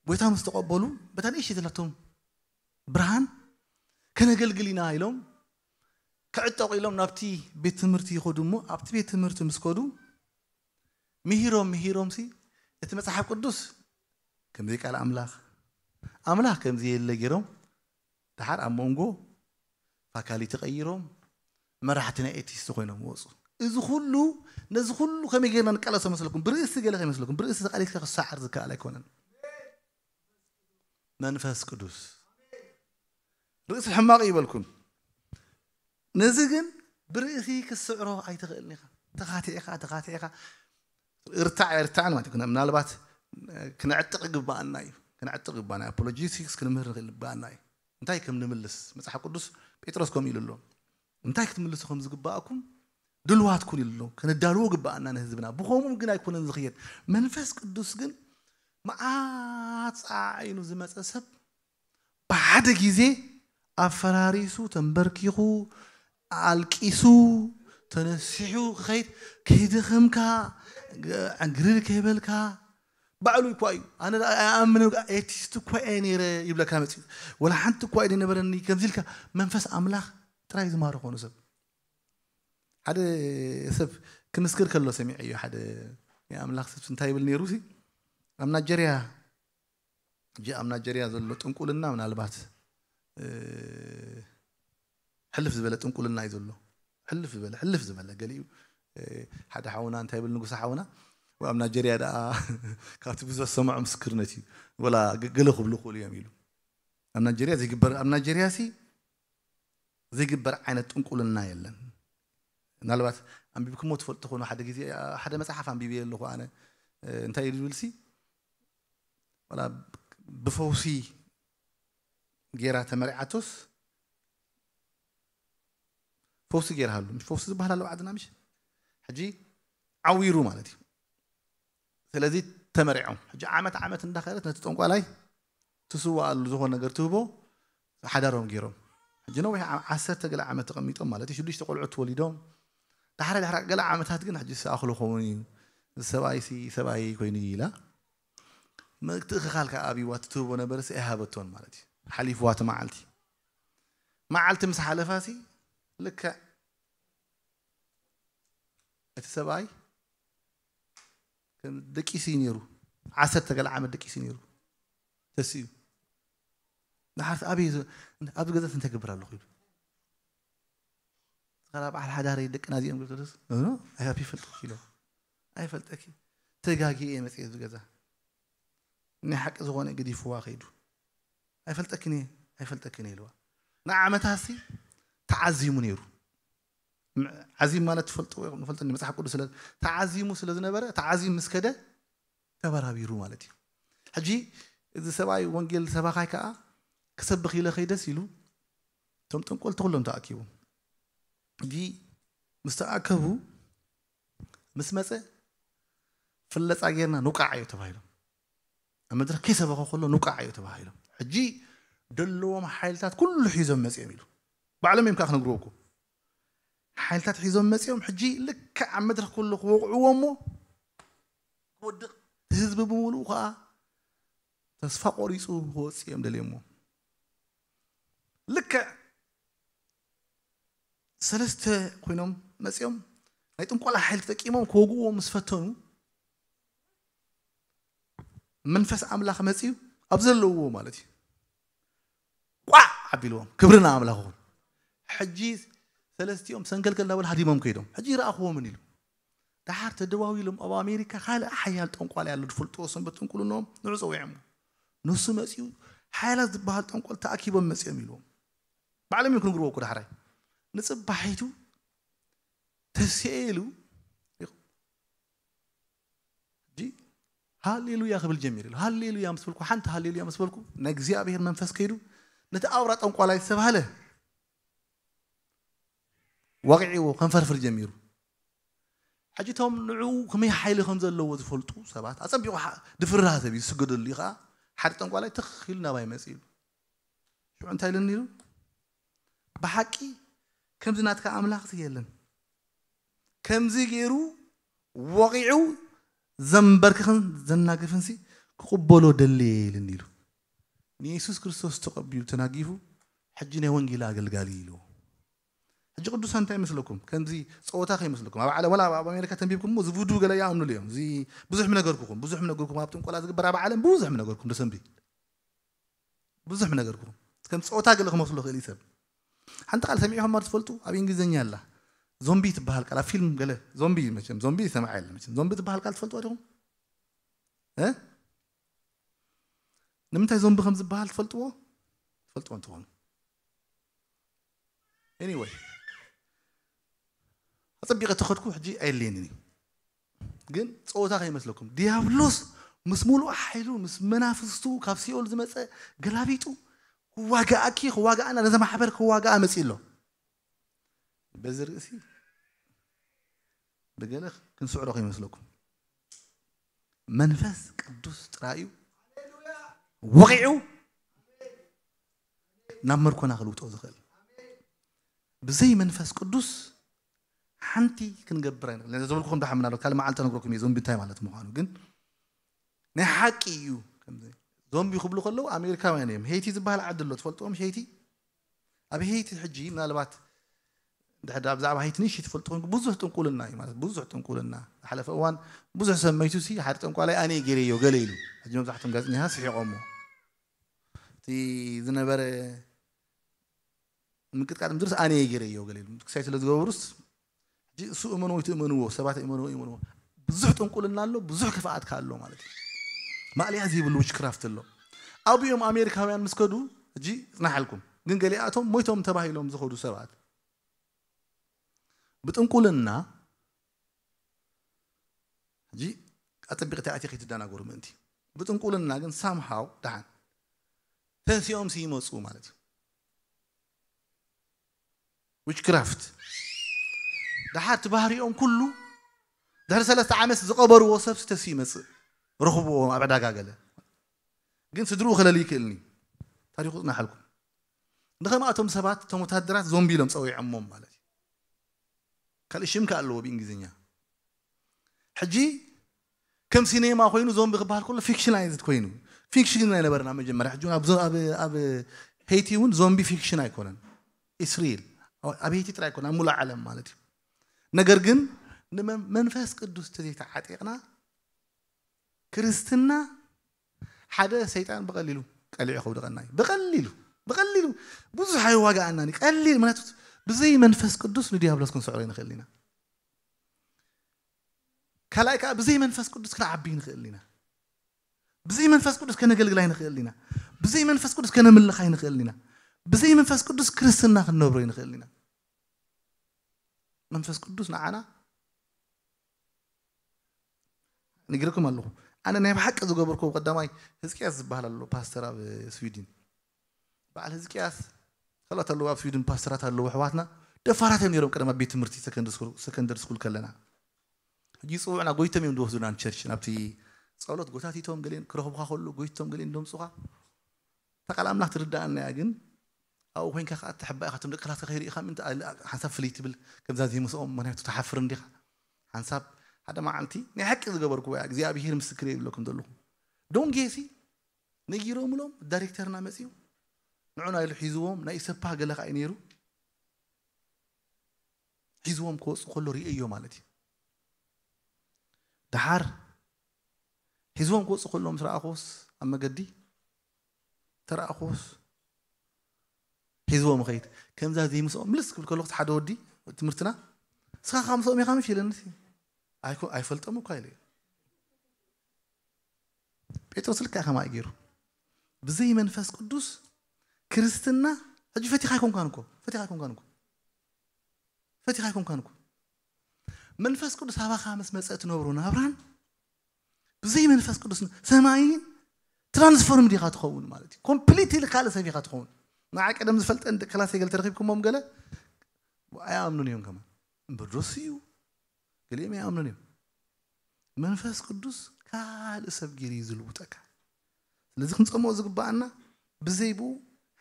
ጎይታ ምስ ተቐበሉ በታ ንእሽተይ ዘላቶም ብርሃን ከነገልግል ኢና ኢሎም ክዕጠቑ ኢሎም ናብቲ ቤት ትምህርቲ ይኸዱ እሞ ኣብቲ ቤት ትምህርቲ ምስ ከዱ ምሂሮም ምሂሮም ሲ እቲ መጽሓፍ ቅዱስ ከምዚ ቃል ኣምላኽ ኣምላኽ ከምዚ የለ ገይሮም ድሓር ኣብ መንጎ ፋካሊቲ ቀይሮም መራሕቲ ናይ ኤቲስት ኮይኖም ወፁ። እዚ ኩሉ ነዚ ኩሉ ከመይ ጌርና ንቃለሶ መስለኩም? ብርእሲ ገለ ከይመስለኩም፣ ብርእሲ ተቃሊስካ ክሰዓር ዝከኣል ኣይኮነን። መንፈስ ቅዱስ ርእሲ ሕማቕ ይበልኩም። ነዚ ግን ብርእሲ ክስዕሮ ኣይትኽእልን ኢኻ። ተኻቲዕካ ተኻቲዕካ ርታዕ ኣይርታዕን ማለት እዩ። ምናልባት ክነዕጥቕ ግባኣና እዩ። ክነዕጥቕ ግባና ኣፖሎጂቲክስ ክንምህር ንኽእል ግባኣና እዩ። እንታይ ከም ንምልስ መጽሓፍ ቅዱስ ጴጥሮስ ከምኡ ኢሉ ኣሎ። እንታይ ክትምልሱ ከም ዝግባኣኩም ድልዋት ኩን ኢሉ ኣሎ። ከነዳልዎ ግባኣና ንህዝብና። ብኸምኡ ግን ኣይኮነን ዝኽየድ። መንፈስ ቅዱስ ግን መዓት ጸዓዒኑ ዝመጸ ሰብ ብሓደ ግዜ ኣፈራሪሱ ተንበርኪኹ ኣልቂሱ ተነሲሑ ክኸይድ ከይደኸምካ ግርር ከይበልካ ባዕሉ እኳ እዩ ኣነ ኣይኣምንን ኤቲስት እኳ እየ ነይረ ይብለካ መፅኡ ወላ ሓንቲ እኳ እየ ነበረኒ ከምዚ ኢልካ መንፈስ ኣምላኽ ጥራይ ዝማርኾ ንሰብ ሓደ ሰብ ክምስክር ከሎ ሰሚዐዮ ሓደ ናይ ኣምላኽ ሰብ እንታይ ይብል ነይሩ ሲ ኣብ ናይጀርያ ሕጂ ኣብ ናይጀርያ ዘሎ ጥንቁልና ምናልባት ሕልፍ ዝበለ ጥንቁልና እዩ ዘሎ። ሕልፍ ዝበለ ሕልፍ ዝበለ ገሊኡ ሓደ ሓውና እንታይ ይብል ንጉሳ ሓውና ኣብ ናይጀርያ ደኣ ካብቲ ብዙሕ ዝሰምዖ ምስክርነት እዩ ወላ ገለ ክብሉ ክእሉ እዮም ኢሉ ኣብ ናይጀርያ ዘይግበር ኣብ ናይጀርያ ሲ ዘይግበር ዓይነት ጥንቁልና የለን። ምናልባት ኣንቢብኩሞ ትፈልጡ ትኾኑ። ሓደ ግዜ ሓደ መጽሓፍ ኣንቢበ ኣለኹ ኣነ። እንታይ እዩ ዝብል ሲ፣ ዋላ ብፈውሲ ጌራ ተመሪዓቶስ ፈውሲ ጌርሃሉ። ምሽ ፈውሲ ዝበሃል ኣሎ ዓድና ምሽ? ሕጂ ዓዊሩ ማለት እዩ። ስለዚ ተመሪዖም ሕጂ ዓመት ዓመት እንዳኸደት ነቲ ጠንቋላይ ትስዋኣሉ ዝኾነ ነገር ትህቦ። ሓዳሮም ገይሮም ሕጂ ነዊሕ ዓ- ዓሰርተ ገለ ዓመት ተቐሚጦም ማለት እዩ። ሽዱሽተ ቆልዑት ተወሊዶም። ዳሕረ ዳሕረ ገለ ዓመታት ግን ሕጂ ዝኣኽሎ ኸውን እዩ። እዚ ሰብኣይ ሲ ሰብኣይ ኮይኑ እዩ ኢላ ምትእኽኻል ከዓ ኣብይዋ ትትህቦ ነበረ ሲ ኣይሃበቶን ማለት እዩ። ሓሊፍዋ እቲ መዓልቲ። መዓልቲ ምስ ሓለፋ ሲ ልክዕ እቲ ሰብኣይ ከም ደቂሲ ነይሩ። ዓሰርተ ገለ ዓመት ደቂሲ ነይሩ። ተሲኡ ንሓርት ኣበይ ዝ- ኣብዚ ገዛት እንታይ ገብር ኣለኹ ኢሉ። ስኻላ በዓል ሓዳረይ ደቅና እዚኦም ገብተደስ ኣይሃብ ይፈልጥኪ ኢሎ። ኣይፈልጠኪ ተጋጊ እየ መፅእ እዚ ገዛ። ናይ ሓቂ ዝኾነ ግዲፍዋ ከይዱ ኣይፈልጠኪን እየ ኣይፈልጠኪን እየ ኢልዋ። ንዓመታሲ ተዓዚሙ ነይሩ። ዓዚም ማለት ትፈልጥዎ ኢኹም ንፈልጥ መፅሓፍ ቅዱስ ስለ ተዓዚሙ ስለ ዝነበረ ተዓዚም ምስ ከደ ተበራቢሩ ማለት እዩ። ሕጂ እዚ ሰብኣይ ወንጌል ሰባኻይ ከዓ ክሰብኽ ኢለ ከይደስ ኢሉ እቶም ጠንቆልቲ ኩሎም ተኣኪቡ ሕጂ ምስ ተኣከቡ ምስ መፀ ፍለፃ ጌርና ንውቃዓዮ ተባሂሎም ኣብ መድረክ ከይሰበኸ ከሎ ንውቃዓዮ ተባሂሎም ሕጂ ደለዎም ሓይልታት ኩሉ ሒዞም መፅኦም ኢሉ ባዕሎም እዮም ከዓ ክነግርዎ እኮ ሓይልታት ሒዞም መፅኦም ሕጂ ልክዕ ኣብ መድረክ ከሎ ክወቕዕዎ እሞ ክወድቕ ህዝቢ ብምሉኡ ከዓ ተስፋ ቆሪፁ ክወፅእ እዮም ደልዮሞ ልክዕ ሰለስተ ኮይኖም መፅኦም ናይ ጥንቆላ ሓይሊ ተጠቂሞም ክወግእዎ ምስ ፈተኑ መንፈስ ኣምላኽ መፅኡ ኣብ ዘለውዎ ማለት እዩ ቋዕ ኣቢልዎም ክብርና ኣምላኽ ይኹን ሕጂ ሰለስቲኦም ሰንከልከል እናበሉ ሃዲሞም ከይዶም ሕጂ ይረኣኽዎምን ኢሉ ደሓር ተደዋዊሎም ኣብ ኣሜሪካ ካልእ ሓያል ጠንቋላይ ኣሎ ዝፈልጥዎ ሰንበት ጥንቁልኖም ንዑ ፀዊዖም ንሱ መፅኡ ሓያላት ዝበሃል ጠንቆል ተኣኪቦም መፅኦም ኢልዎም ባዕሎም እዮም ክንግርዎ እኮ ዳሕራይ ንፅባሒቱ ተስኤ ኢሉ ሃሌሉያ ክብል ጀሚሩ ሃሌሉያ ምስ በልኩ ሓንቲ ሃሌሉያ ምስ በልኩ ናይ እግዚኣብሔር መንፈስ ከይዱ ነቲ ኣውራ ጠንቋላይ ዝተባህለ ወቂዕዎ ከንፈርፍር ጀሚሩ ሕጂ እቶም ንዕኡ ከመይ ሓይሊ ከም ዘለዎ ዝፈልጡ ሰባት ኣፀቢቑ ድፍርራ ሰብ እዩ ዝስገደሉ እዩ ከዓ ሓደ ጠንቋላይ ትኽ ኢሉ ናባይ መፅእ ኢሉ ሽዑ እንታይ ኢሉኒ ኢሉ ብሓቂ ከምዚ ናትካ ኣምላኽ የለን ከምዚ ገይሩ ወቂዑ ዘንበርክኽን ዘናግፍንሲ ክቕበሎ ደልየ ኢልኒ ኢሉ ንየሱስ ክርስቶስ ተቐቢሉ ተናጊፉ ሕጂ ናይ ወንጌል ኣገልጋሊ ኢልዎ ሕጂ ቅዱሳን እንታይ ይመስለኩም ከምዚ ፀወታ ከይመስለኩም ኣብ ዓለም ወላ ኣብ ኣሜሪካ ተንቢብኩም እዚ ቡዱ ገለ ይኣምኑሉ እዮም እዚ ብዙሕ ምነገርኩኹም ብዙሕ ምነገርኩም ኣብ ጥንቆላ ዝግበር ኣብ ዓለም ብዙሕ ምነገርኩም ደሰንቢ ብዙሕ ምነገርኩኹም ከም ፀወታ ገለ ክመስሎ ክእል እዩ ሰብ ሓንቲ ቃል ሰሚዕኹም ዶ ትፈልጡ ኣብ እንግሊዝኛ ኣላ ዞምቢ ትበሃል ቃል ኣብ ፊልም ገለ ዞምቢ መቸም ዞምቢ ይሰማዕ የለ መቸም ዞምቢ ትበሃል ቃል ትፈልጥዋ ዲኹም እ ንምንታይ ዞምቢ ከም ዝበሃል ትፈልጥዎ ትፈልጥዎ እንትኾኑ anyway ኣፀቢቐ ተኸድኩ ሕጂ ኣየለየንን እዩ ግን ፀወታ ከይመስለኩም ዲያብሎስ ምስ ሙሉእ ሓይሉ ምስ መናፍስቱ ካብ ሲኦል ዝመፀ ገላቢጡ ክዋጋኣኪ ክዋጋኣና ነዚ ማሕበር ክዋጋኣ መፂ ኣሎ በዚ ርእሲ ብገለ ክንስዕሮ ከይመስለኩም መንፈስ ቅዱስ ጥራይ እዩ ወቂዑ ናብ መርኮና ክልውጦ ዝኽእል ብዘይ መንፈስ ቅዱስ ሓንቲ ክንገብር ኣይንኽእል ነዚ ዝብልኩም ዳሓ ምናልባት ካልእ መዓልቲ ነግረኩም እየ ዞምቢ እንታይ ማለት ምዃኑ ግን ናይ ሓቂ እዩ ከምዚ ዞምቢ ክብሉ ከለዉ ኣሜሪካውያን እዮም ሄይቲ ዝበሃል ዓዲ ኣሎ ትፈልጥዎም ሄይቲ ኣብ ሄይቲ ሕጂ ምናልባት ድሕዳ ብዛዕባ ሄይቲ ንእሽተይ ትፈልጡ ኮንኩ ብዙሕ ጥንቁልና እዩ ማለት ብዙሕ ጥንቁልና ዝሓለፈ እዋን ብዙሕ ሰብ መይቱ ሲ ሓደ ጠንቋላይ ኣነ ገይረዮ ገለ ኢሉ ሕጂ መብዛሕትኦም ጋዜጠኛታት ስሒቖሞ እቲ ዝነበረ ምቅጥቃጥ ምድርስ ኣነ ገይረዮ ገለ ኢሉ ክሳይ ስለ ዝገበሩስ ሕጂ እሱ እመኑ ወይ ትእመንዎ ሰባት እመኑ እመንዎ ብዙሕ ጥንቁልና ኣሎ ብዙሕ ክፍኣት ኣሎ ማለት እዩ ማእለያ ዘይብሉ ውችክራፍት ኣሎ ኣብኦም ኣሜሪካውያን ምስ ከዱ ሕጂ ጽናሓልኩም። ግን ገሊኣቶም ሞይቶም ተባሂሎም ዝኸዱ ሰባት ብጥንቁልና፣ ሕጂ ኣጸቢቕቲ ኣቲ ከይትደናገሩ ምእንቲ፣ ብጥንቁልና ግን ሳምሃው ደሓን ተንሲኦም ይመፁ ማለት እዩ። ዊችክራፍት ደሓር እቲ ባህሪኦም ኩሉ ድሕሪ ሰለስተ ዓመት ዝቐበርዎ ሰብ ስተሲ ይመፅእ፣ ረኽብዎ ኣብ ዕዳጋ ገለ። ግን ስድርኡ ክለሊ ይክእልኒ። ታሪኹ ጽናሓልኩም። ንኸምኣቶም ሰባት እቶም ወታደራት ዞምቢ ኢሎም ጸዊዖሞም ማለት እዩ። ካልእ ሽም ከ ኣለዎ ብእንግሊዝኛ። ሕጂ ከም ሲኔማ ኮይኑ ዞምቢ ክበሃል ከሎ ፊክሽናይዝድ ኮይኑ፣ ፊክሽን ኣይነበረና መጀመርያ። ሕጂ እውን ኣብ ዞ- ኣብ ኣብ ሄይቲ እውን ዞምቢ ፊክሽን ኣይኮነን፣ ኢስሪል ኣብ ሄይቲ ጥራይ ኣይኮነን፣ ኣብ ሙሉእ ዓለም ማለት እዩ። ነገር ግን ንመን- መንፈስ ቅዱስ ተዘይተዓጢቕና ክርስትና ሓደ ሰይጣን ብቐሊሉ ቀሊዑ ከውድቐና እዩ። ብቐሊሉ ብቐሊሉ ብዙሕ ኣይዋጋኣናን እዩ። ቀሊል ምክንያቱ ብዘይ መንፈስ ቅዱስ ንዲያብሎስ ክንስዕሮ ይንኽእል ኢና። ካልኣይ ከዓ ብዘይ መንፈስ ቅዱስ ክንዓቢ ይንኽእል ኢና። ብዘይ መንፈስ ቅዱስ ከነገልግል ኣይንኽእል ኢና። ብዘይ መንፈስ ቅዱስ ከነምልኽ ኣይንኽእል ኢና። ብዘይ መንፈስ ቅዱስ ክርስትና ክንነብሮ ይንኽእል ኢና። መንፈስ ቅዱስ ንዓና ንግርኩም ኣለኹ። ኣነ ናይ ብሓቂ ዝገበርኩ ቀዳማይ ህዝቅያስ ዝበሃል ኣሎ ፓስተር ኣብ ስዊድን። በዓል ህዝቅያስ ካልኦት ኣለዉ ኣብ ስዊድን ፓስተራት ኣለዉ ኣሕዋትና ደፋራት እዮም ነይሮም ቀደም ኣብ ቤት ትምህርቲ ሰከንደሪ ስኩል ከለና ሕጂ ይፅውዑና ጎይቶም እዮም ዝወስዱና ቸርች ናብቲ ጸሎት ጎታቲቶም ገሌን ክረኽቡካ ከሉ ጎይቶም ገሌን ደምፁኻ እታ ቃል ኣምላኽ ትርዳኣና እያ ግን ኣብኡ ኮይንካ ከዓ ትሕባ ኢኻ እቶም ደቂ ክላስካ ከይርኢኻ ምእንቲ ሓንሳብ ፍልይ ትብል ከምዛ ዘይምስኦም ምክንያቱ ትሓፍር እንዲኻ ሓንሳብ ሓደ መዓልቲ ናይ ሓቂ ዝገበርኩዎ እያ እግዚኣብሄር ምስክር ይብለኩም ዘለኹ ዶንጌሲ ነጊሮምሎም ዳይሬክተርና መፅዩ ንዑና ኢሉ ሒዝዎም ናይ ኢሰፓ ገለ ከዓ እዩ ነይሩ ሒዝዎም ክወፁ ከሎ ርእዮ ማለት እዩ ደሓር ሒዝዎም ክወፁ ከሎ ምስ ረኣኹስ ኣብ መገዲ ተረኣኹስ ሒዝዎም ኸይድ ከምዛ ዘይምስኦም ምልስ ክብል ከለኹስ ሓደ ወዲ ትምህርትና ስኻ ካብ ምስኦም ኢኻ ምሽ ኢለኒ ኣይፈልጦም እኳ ኢለ ጴጥሮስ ልክዕ ከማይ ገይሩ ብዘይ መንፈስ ቅዱስ ክርስትና ሕጂ ፈቲኻ ኣይኮንካን እኮ ፈቲኻ ኣይኮንካን እኮ ፈቲኻ ኣይኮንካን እኮ መንፈስ ቅዱስ ኣባኻ ምስ መፀ ትነብሮ ናብራን ብዘይ መንፈስ ቅዱስ ሰማይን ትራንስፎርም ዲኻ ትኸውን ማለት እዩ ኮምፕሊትሊ ካልእ ሰብ ኢኻ ትኸውን ንዓ ቀደም ዝፈልጠን ደቂ ክላሰይ ገለ ተረኺብኩሞም ገለ ኣይኣምኑን እዮም ከማን እምበር ዶስ እዩ ገሊኦም ኣይኣምኑን እዮም መንፈስ ቅዱስ ካልእ ሰብ ገይሩ እዩ ዝልውጠካ ስለዚ ክንፀምኦ ዝግባኣና ብዘይ ብኡ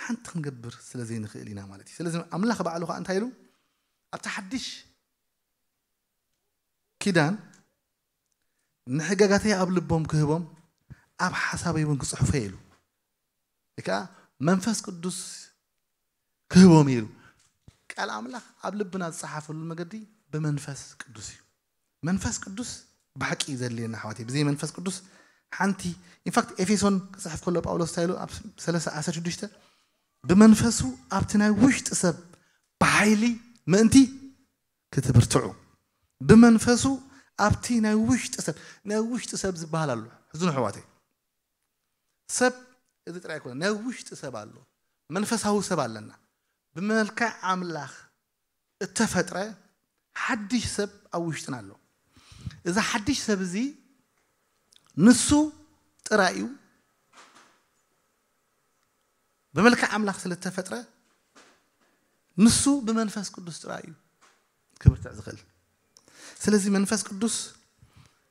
ሓንቲ ክንገብር ስለ ዘይንኽእል ኢና ማለት እዩ ስለዚ ኣምላኽ ባዕሉ ከዓ እንታይ ኢሉ ኣብቲ ሓድሽ ኪዳን ንሕገጋተይ ኣብ ልቦም ክህቦም ኣብ ሓሳበይ እውን ክፅሕፎ ኢሉ ከዓ መንፈስ ቅዱስ ክህቦም ኢሉ ቃል ኣምላኽ ኣብ ልብና ዝፀሓፈሉ መገዲ ብመንፈስ ቅዱስ እዩ መንፈስ ቅዱስ ብሓቂ እዩ ዘድልየና ኣሕዋተይ ብዘይ መንፈስ ቅዱስ ሓንቲ ኢንፋክት ኤፌሶን ክፅሕፍ ከሎ ጳውሎስ እንታይ ኢሉ ኣብ ሰለስተ ዓሰርተ ሽዱሽተ ብመንፈሱ ኣብቲ ናይ ውሽጢ ሰብ ብሓይሊ ምእንቲ ክትብርትዑ ብመንፈሱ ኣብቲ ናይ ውሽጢ ሰብ ናይ ውሽጢ ሰብ ዝበሃል ኣሎ ሕዝኑ ኣሕዋተይ ሰብ እዚ ጥራይ ኣይኮነ ናይ ውሽጢ ሰብ ኣሎ መንፈሳዊ ሰብ ኣለና ብመልክዕ ኣምላኽ እተፈጥረ ሓድሽ ሰብ ኣብ ውሽጥና ኣሎ እዚ ሓድሽ ሰብ እዚ ንሱ ጥራይ እዩ ብመልክዕ ኣምላኽ ስለ እተፈጥረ ንሱ ብመንፈስ ቅዱስ ጥራይ እዩ ክብርትዕ ዝኽእል ስለዚ መንፈስ ቅዱስ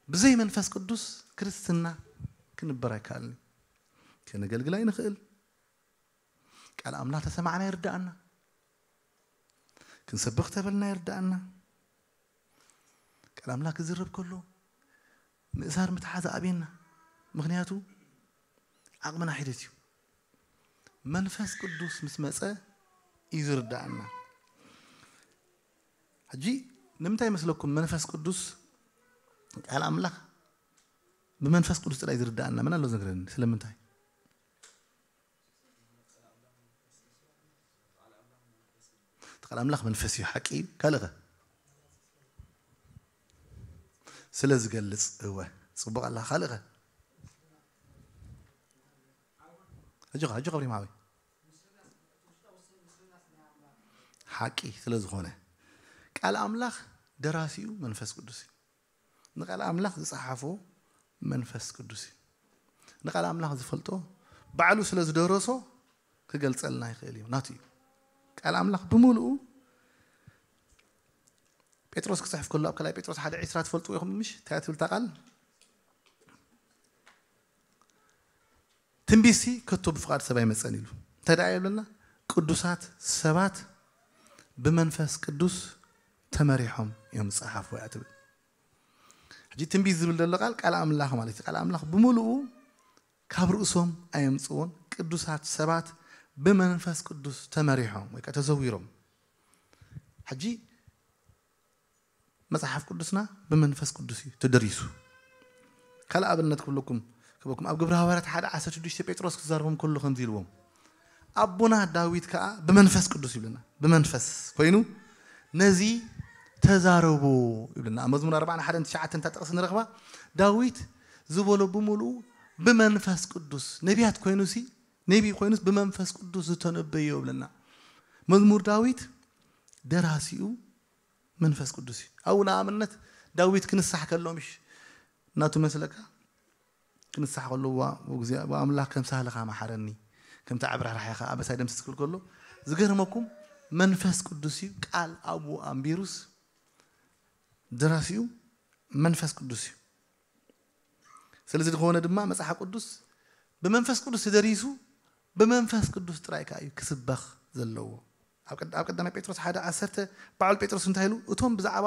ብዘይ መንፈስ ቅዱስ ክርስትና ክንበር ኣይከኣልን ከነገልግል ኣይንኽእል ቃል ኣምላኽ ተሰማዕና ይርዳኣና ክንሰብኽ ተበልና ይርዳኣና ቃል ኣምላኽ ክዝረብ ከሎ ምእሳር ምትሓዝ ኣብየና ምኽንያቱ ዓቕምና ሒደት እዩ መንፈስ ቅዱስ ምስ መፀ እዩ ዝርዳኣና ሕጂ ንምንታይ ይመስለኩም መንፈስ ቅዱስ ቃል ኣምላኽ ብመንፈስ ቅዱስ ጥራይ ዝርዳኣና መን ኣሎ ዝነግረኒ ስለምንታይ ቃል ኣምላኽ መንፈስ እዩ ሓቂ እዩ ካልእኸ ስለ ዝገልጽ እወ ጽቡቕ ኣላ ካልእኸ ሕጂ ሕጂ ከብሪ ማዊ ዓቂ ስለ ዝኾነ፣ ቃል ኣምላኽ ደራሲኡ መንፈስ ቅዱስ እዩ። ንቃል ኣምላኽ ዝጸሓፎ መንፈስ ቅዱስ እዩ። ንቃል ኣምላኽ ዝፈልጦ ባዕሉ ስለ ዝደረሶ ክገልጸልና ይኽእል እዩ። ናቱ እዩ። ቃል ኣምላኽ ብምሉኡ ጴጥሮስ ክጽሕፍ ከሎ ኣብ ካልኣይ ጴጥሮስ ሓደ ዕስራ ትፈልጥዎ ኢኹም ምሽ? እንታይ እያ ትብል እታ ቃል? ትንቢትሲ ከቶ ብፍቓድ ሰብ ኣይመጸን ኢሉ። እንታይ ደኣ ይብለና? ቅዱሳት ሰባት ብመንፈስ ቅዱስ ተመሪሖም እዮም ዝጸሓፉ እያ ትብል። ሕጂ ትንቢት ዝብል ዘሎ ቃል ቃል ኣምላኽ ማለት እዩ። ቃል ኣምላኽ ብምሉኡ ካብ ርእሶም ኣየምጽዎን። ቅዱሳት ሰባት ብመንፈስ ቅዱስ ተመሪሖም ወይ ከዓ ተዘዊሮም። ሕጂ መጽሓፍ ቅዱስና ብመንፈስ ቅዱስ እዩ ተደሪሱ። ካልእ ኣብነት ክብለኩም ክበኩም ኣብ ግብረ ሃዋርያት ሓደ ዓሰርተ ሽዱሽተ ጴጥሮስ ክዛረቦም ከሎ ከምዚ ኢልዎም፣ ኣቦና ዳዊት ከዓ ብመንፈስ ቅዱስ ይብለና። ብመንፈስ ኮይኑ ነዚ ተዛረቦ ይብለና። ኣብ መዝሙር ኣርባዕን ሓደን ትሽዓተን እታ ጥቕሲ ንረኽባ። ዳዊት ዝበሎ ብምሉኡ ብመንፈስ ቅዱስ፣ ነቢያት ኮይኑሲ፣ ነቢ ኮይኑስ ብመንፈስ ቅዱስ ዝተነበዮ ይብለና። መዝሙር ዳዊት ደራሲኡ መንፈስ ቅዱስ እዩ። ኣብኡ ንኣብነት ዳዊት ክንሳሕ ከሎ ምሽ ናቱ መስለካ? ክንሳሕ ከሎ ዋ- እግዚኣብ ኣምላኽ ከም ሳህልኻ መሓረኒ፣ ከምቲ ዓብራሕራሕኻ ኣበሳይ ደምስስ ክብል ከሎ፣ ዝገርመኩም መንፈስ ቅዱስ እዩ። ቃል ኣብኡ ኣንቢሩስ ደራሲኡ መንፈስ ቅዱስ እዩ። ስለዚ ዝኾነ ድማ መጽሓፍ ቅዱስ ብመንፈስ ቅዱስ ተደሪሱ ብመንፈስ ቅዱስ ጥራይ ከኣ እዩ ክስበኽ ዘለዎ። ኣብ ቀድ- ኣብ ቀዳማይ ጴጥሮስ ሓደ ዓሰርተ ባዕሉ ጴጥሮስ እንታይ ኢሉ? እቶም ብዛዕባ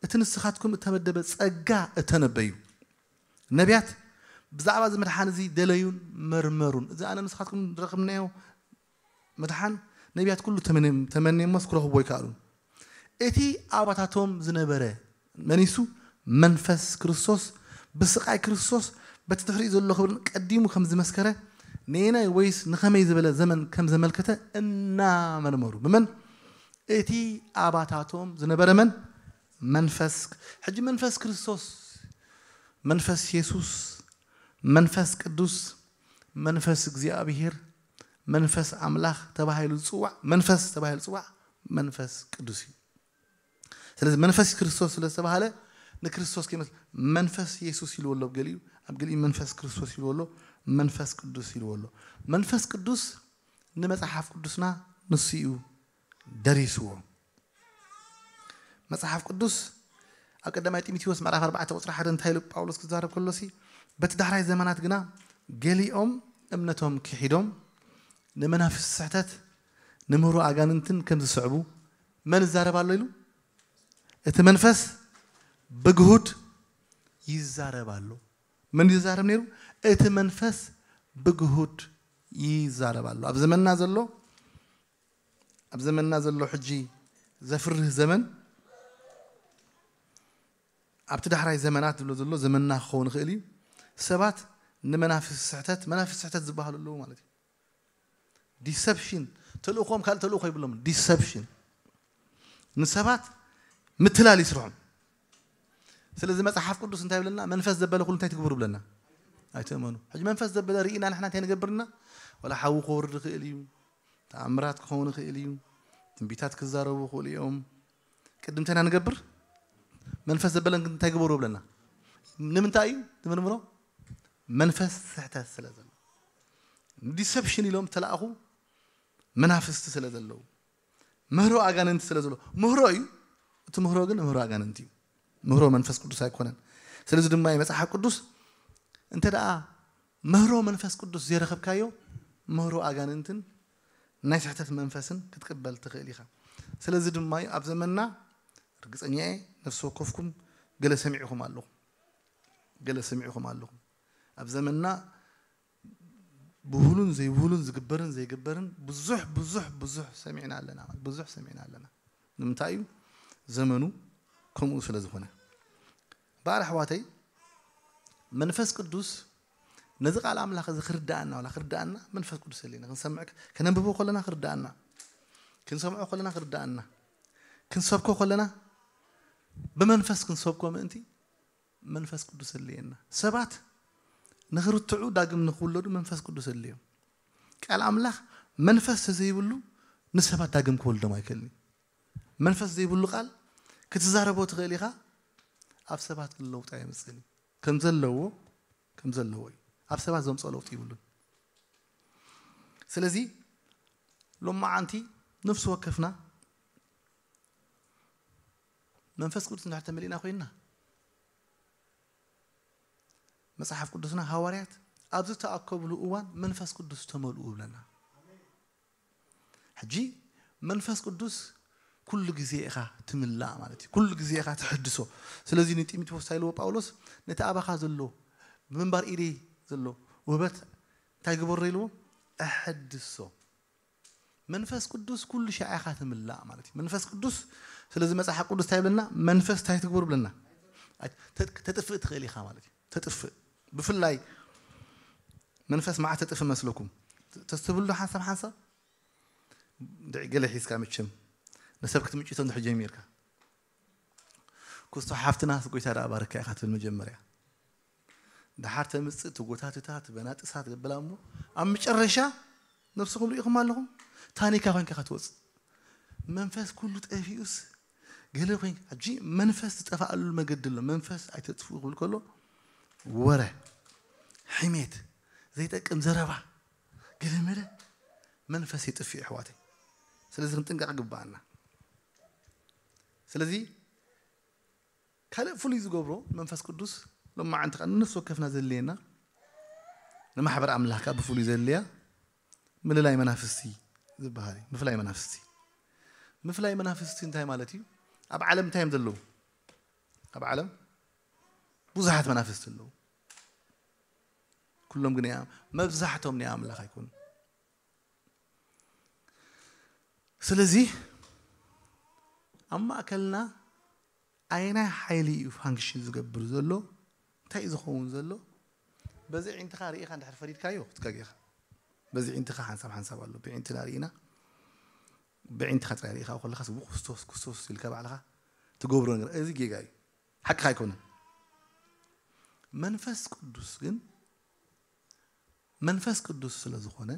እቲ ንስኻትኩም እተመደበ ጸጋ እተነበዩ ነቢያት ብዛዕባ እዚ ምድሓን እዚ ደለዩን መርመሩን። እዚ ኣነ ንስኻትኩም ዝረኽብናዮ ምድሓን ነቢያት ኩሉ ተመንዮም- ተመንዮሞስ ክረኽብዎ ኣይከኣሉን። እቲ ኣባታቶም ዝነበረ መኒሱ መንፈስ ክርስቶስ ብስቓይ ክርስቶስ በቲ ድሕሪኡ ዘሎ ክብርን ቀዲሙ ከም ዝመስከረ ነየናይ ወይስ ንኸመይ ዝበለ ዘመን ከም ዘመልከተ እናመርመሩ ብመን እቲ ኣባታቶም ዝነበረ መን መንፈስ ሕጂ መንፈስ ክርስቶስ መንፈስ የሱስ መንፈስ ቅዱስ መንፈስ እግዚኣብሔር መንፈስ ኣምላኽ ተባሂሉ ዝጽዋዕ መንፈስ ተባሂሉ ዝጽዋዕ መንፈስ ቅዱስ እዩ። ስለዚ መንፈስ ክርስቶስ ስለ ዝተባሃለ ንክርስቶስ ከይመስል መንፈስ የሱስ ኢልዎ ኣሎ ኣብ ገሊኡ፣ ኣብ ገሊኡ መንፈስ ክርስቶስ ኢልዎ ኣሎ፣ መንፈስ ቅዱስ ኢልዎ ኣሎ። መንፈስ ቅዱስ ንመጽሓፍ ቅዱስና ንሱ እዩ ደሪስዎ። መጽሓፍ ቅዱስ ኣብ ቀዳማይ ጢሞቴዎስ ምዕራፍ ኣርባዕተ ቁጽሪ ሓደ እንታይ ኢሉ ጳውሎስ ክዛረብ ከሎሲ፣ በቲ ዳሕራይ ዘመናት ግና ገሊኦም እምነቶም ክሒዶም ንመናፍስቲ ስሕተት ንምህሮ ኣጋንንትን ከም ዝስዕቡ መን ይዛረብ ኣሎ ኢሉ? እቲ መንፈስ ብግሁድ ይዛረብ ኣሎ። መን ይዛረብ ነይሩ? እቲ መንፈስ ብግሁድ ይዛረብ ኣሎ። ኣብ ዘመንና ዘሎ ኣብ ዘመንና ዘሎ ሕጂ ዘፍርህ ዘመን ኣብቲ ዳሕራይ ዘመናት ዝብሎ ዘሎ ዘመንና ክኸውን ይኽእል እዩ። ሰባት ንመናፍስቲ ስሕተት መናፍስቲ ስሕተት ዝበሃሉ ኣለዉ ማለት እዩ። ዲሰፕሽን ተልእኾም ካልእ ተልእኾ ይብሎም ዲሰፕሽን ንሰባት ምትላል ይስርሖም። ስለዚ መጽሓፍ ቅዱስ እንታይ ይብለና? መንፈስ ዘበለ ኩሉ እንታይ ትግብሩ ብለና? ኣይትእመኑ። ሕጂ መንፈስ ዘበለ ርኢና ንሕና እንታይ ንገብርና? ወላ ሓዊ ክወርድ ይኽእል እዩ፣ ተኣምራት ክኸውን ይኽእል እዩ፣ ትንቢታት ክዛረቡ ይኽእሉ እዮም። ቅድም እንተና ንገብር መንፈስ ዘበለን እንታይ ግበሩ ብለና? ንምንታይ እዩ ዝምርምሮ? መንፈስ ስሕተት ስለ ዘሎ፣ ዲሰፕሽን ኢሎም ተላእኹ መናፍስቲ ስለ ዘለዉ፣ ምህሮ ኣጋንንቲ ስለ ዘሎ ምህሮ እዩ። እቲ ምህሮ ግን ምህሮ ኣጋንንቲ እዩ። ምህሮ መንፈስ ቅዱስ ኣይኮነን። ስለዚ ድማ እዩ መጽሓፍ ቅዱስ እንተ ደኣ ምህሮ መንፈስ ቅዱስ ዘይረኸብካዮ ምህሮ ኣጋንንትን ናይ ስሕተት መንፈስን ክትቅበል ትኽእል ኢኻ። ስለዚ ድማ እዩ ኣብ ዘመንና ርግጸኛ እየ ነፍሲ ወከፍኩም ገለ ሰሚዕኹም ኣለኹም ገለ ሰሚዕኹም ኣለኹም ኣብ ዘመንና ብህሉን ዘይብህሉን ዝግበርን ዘይግበርን ብዙሕ ብዙሕ ብዙሕ ሰሚዕና ኣለና ብዙሕ ሰሚዕና ኣለና። ንምንታይ እዩ? ዘመኑ ከምኡ ስለ ዝኾነ። በዓል ኣሕዋተይ መንፈስ ቅዱስ ነዚ ቃል ኣምላኽ እዚ ክርዳኣና ዋላ ክርዳኣና መንፈስ ቅዱስ የለና። ክንሰምዕ ከነንብቦ ከለና ክርዳኣና፣ ክንሰምዖ ከለና ክርዳኣና፣ ክንሰብኮ ከለና ብመንፈስ ክንሰብኮ ምእንቲ መንፈስ ቅዱስ የለየና። ሰባት ንክርትዑ ዳግም ንክውለዱ መንፈስ ቅዱስ የለዮም። ቃል ኣምላኽ መንፈስ ተዘይብሉ ንሰባት ዳግም ክወልዶም ኣይክእልን። መንፈስ ዘይብሉ ቃል ክትዛረቦ ትኽእል ኢኻ፣ ኣብ ሰባት ግን ለውጢ ኣየምፅእን እዩ። ከም ዘለዎ ከም ዘለዎ እዩ። ኣብ ሰባት ዘምፅኦ ለውጢ ይብሉን። ስለዚ ሎማዓንቲ ነፍሲ ወከፍና መንፈስ ቅዱስ እንድሕር ተመሊእና ኮይንና፣ መጽሓፍ ቅዱስና ሃዋርያት ኣብ ዝተኣከብሉ እዋን መንፈስ ቅዱስ ተመልኡ ይብለና። ሕጂ መንፈስ ቅዱስ ኩሉ ግዜ ኢኻ ትምላእ ማለት እዩ። ኩሉ ግዜ ኢኻ ትሕድሶ። ስለዚ ንጢሞቴዎስ እንታይ ኢልዎ ጳውሎስ? ነቲ ኣባኻ ዘሎ ብምንባር ኢደይ ዘሎ ውህበት እንታይ ግበሮ ኢልዎ? ኣሐድሶ። መንፈስ ቅዱስ ኩሉ ሻዕ ኢኻ ትምላእ ማለት እዩ። መንፈስ ቅዱስ ስለዚ መጽሓፍ ቅዱስ እንታይ ይብለና? መንፈስ እንታይ ትግበሩ ብለና? ኣይ፣ ተ- ተጥፍእ ትኽእል ኢኻ ማለት እዩ። ተጥፍእ። ብፍላይ መንፈስ መዓት ተጥፍእ መስለኩም? ተስትብሉ ሓንሳብ ሓንሳብ ድዒ ገለ ሒዝካ መቸም ንሰብ ክትምጭቶ እንድሕር ጀሚርካ፣ ኩስቶ ሓፍትና ጎይታ ደኣ ባርካ ኢኻ ትብል መጀመርያ። ደሓር ተምጽእ ትጎታትታ ትበናጥሳ ትገብላ እሞ ኣብ መጨረሻ ነብስኹም ርኢኹም ኣለኹም፣ ታኒካ ኮይንካ ክትወጽእ። መንፈስ ኩሉ ጠፊኡስ ገለ ኮይን ሕጂ መንፈስ ዝጠፋኣሉ መገዲ ኣሎ። መንፈስ ኣይተጥፍኡ ክብል ከሎ ወረ፣ ሕሜት፣ ዘይጠቅም ዘረባ፣ ገለመለ መንፈስ የጥፍእ ኣሕዋተይ። ስለዚ ክንጥንቀቕ ይግባኣና። ስለዚ ካልእ ፍሉይ ዝገብሮ መንፈስ ቅዱስ ሎማዓንቲ ከኣ ንነፍሲ ወከፍና ዘድልየና ንማሕበር ኣምላኽ ከኣ ብፍሉይ ዘድልያ ምልላይ መናፍስቲ ዝበሃል እዩ። ምፍላይ መናፍስቲ ምፍላይ መናፍስቲ እንታይ ማለት እዩ? ኣብ ዓለም እንታይ እዮም ዘለዉ? ኣብ ዓለም ብዙሓት መናፍስቲ ኣለዉ። ኩሎም ግን እያ መብዛሕቶም ናይ ኣምላኽ ኣይኮኑ። ስለዚ ኣብ ማእከልና ኣየናይ ሓይሊ እዩ ፋንክሽን ዝገብር ዘሎ? እንታይ እዩ ዝኸውን ዘሎ? በዚ ዒንትኻ ርኢኻ እንድሕር ፈሪድካዮ ክትጋግ ኢኻ። በዚ ዒንትኻ ሓንሳብ ሓንሳብ ኣሎ። ብዒንትና ርኢና ብዒንትኻ ጥራይ ርኢኻ ከለኻስ ብኩስቶስ ኩስቶስ ኢልካ ባዕልኻ ትገብሮ ነገር እዚ ጌጋ እዩ። ሓቅኻ ኣይኮነን። መንፈስ ቅዱስ ግን መንፈስ ቅዱስ ስለ ዝኾነ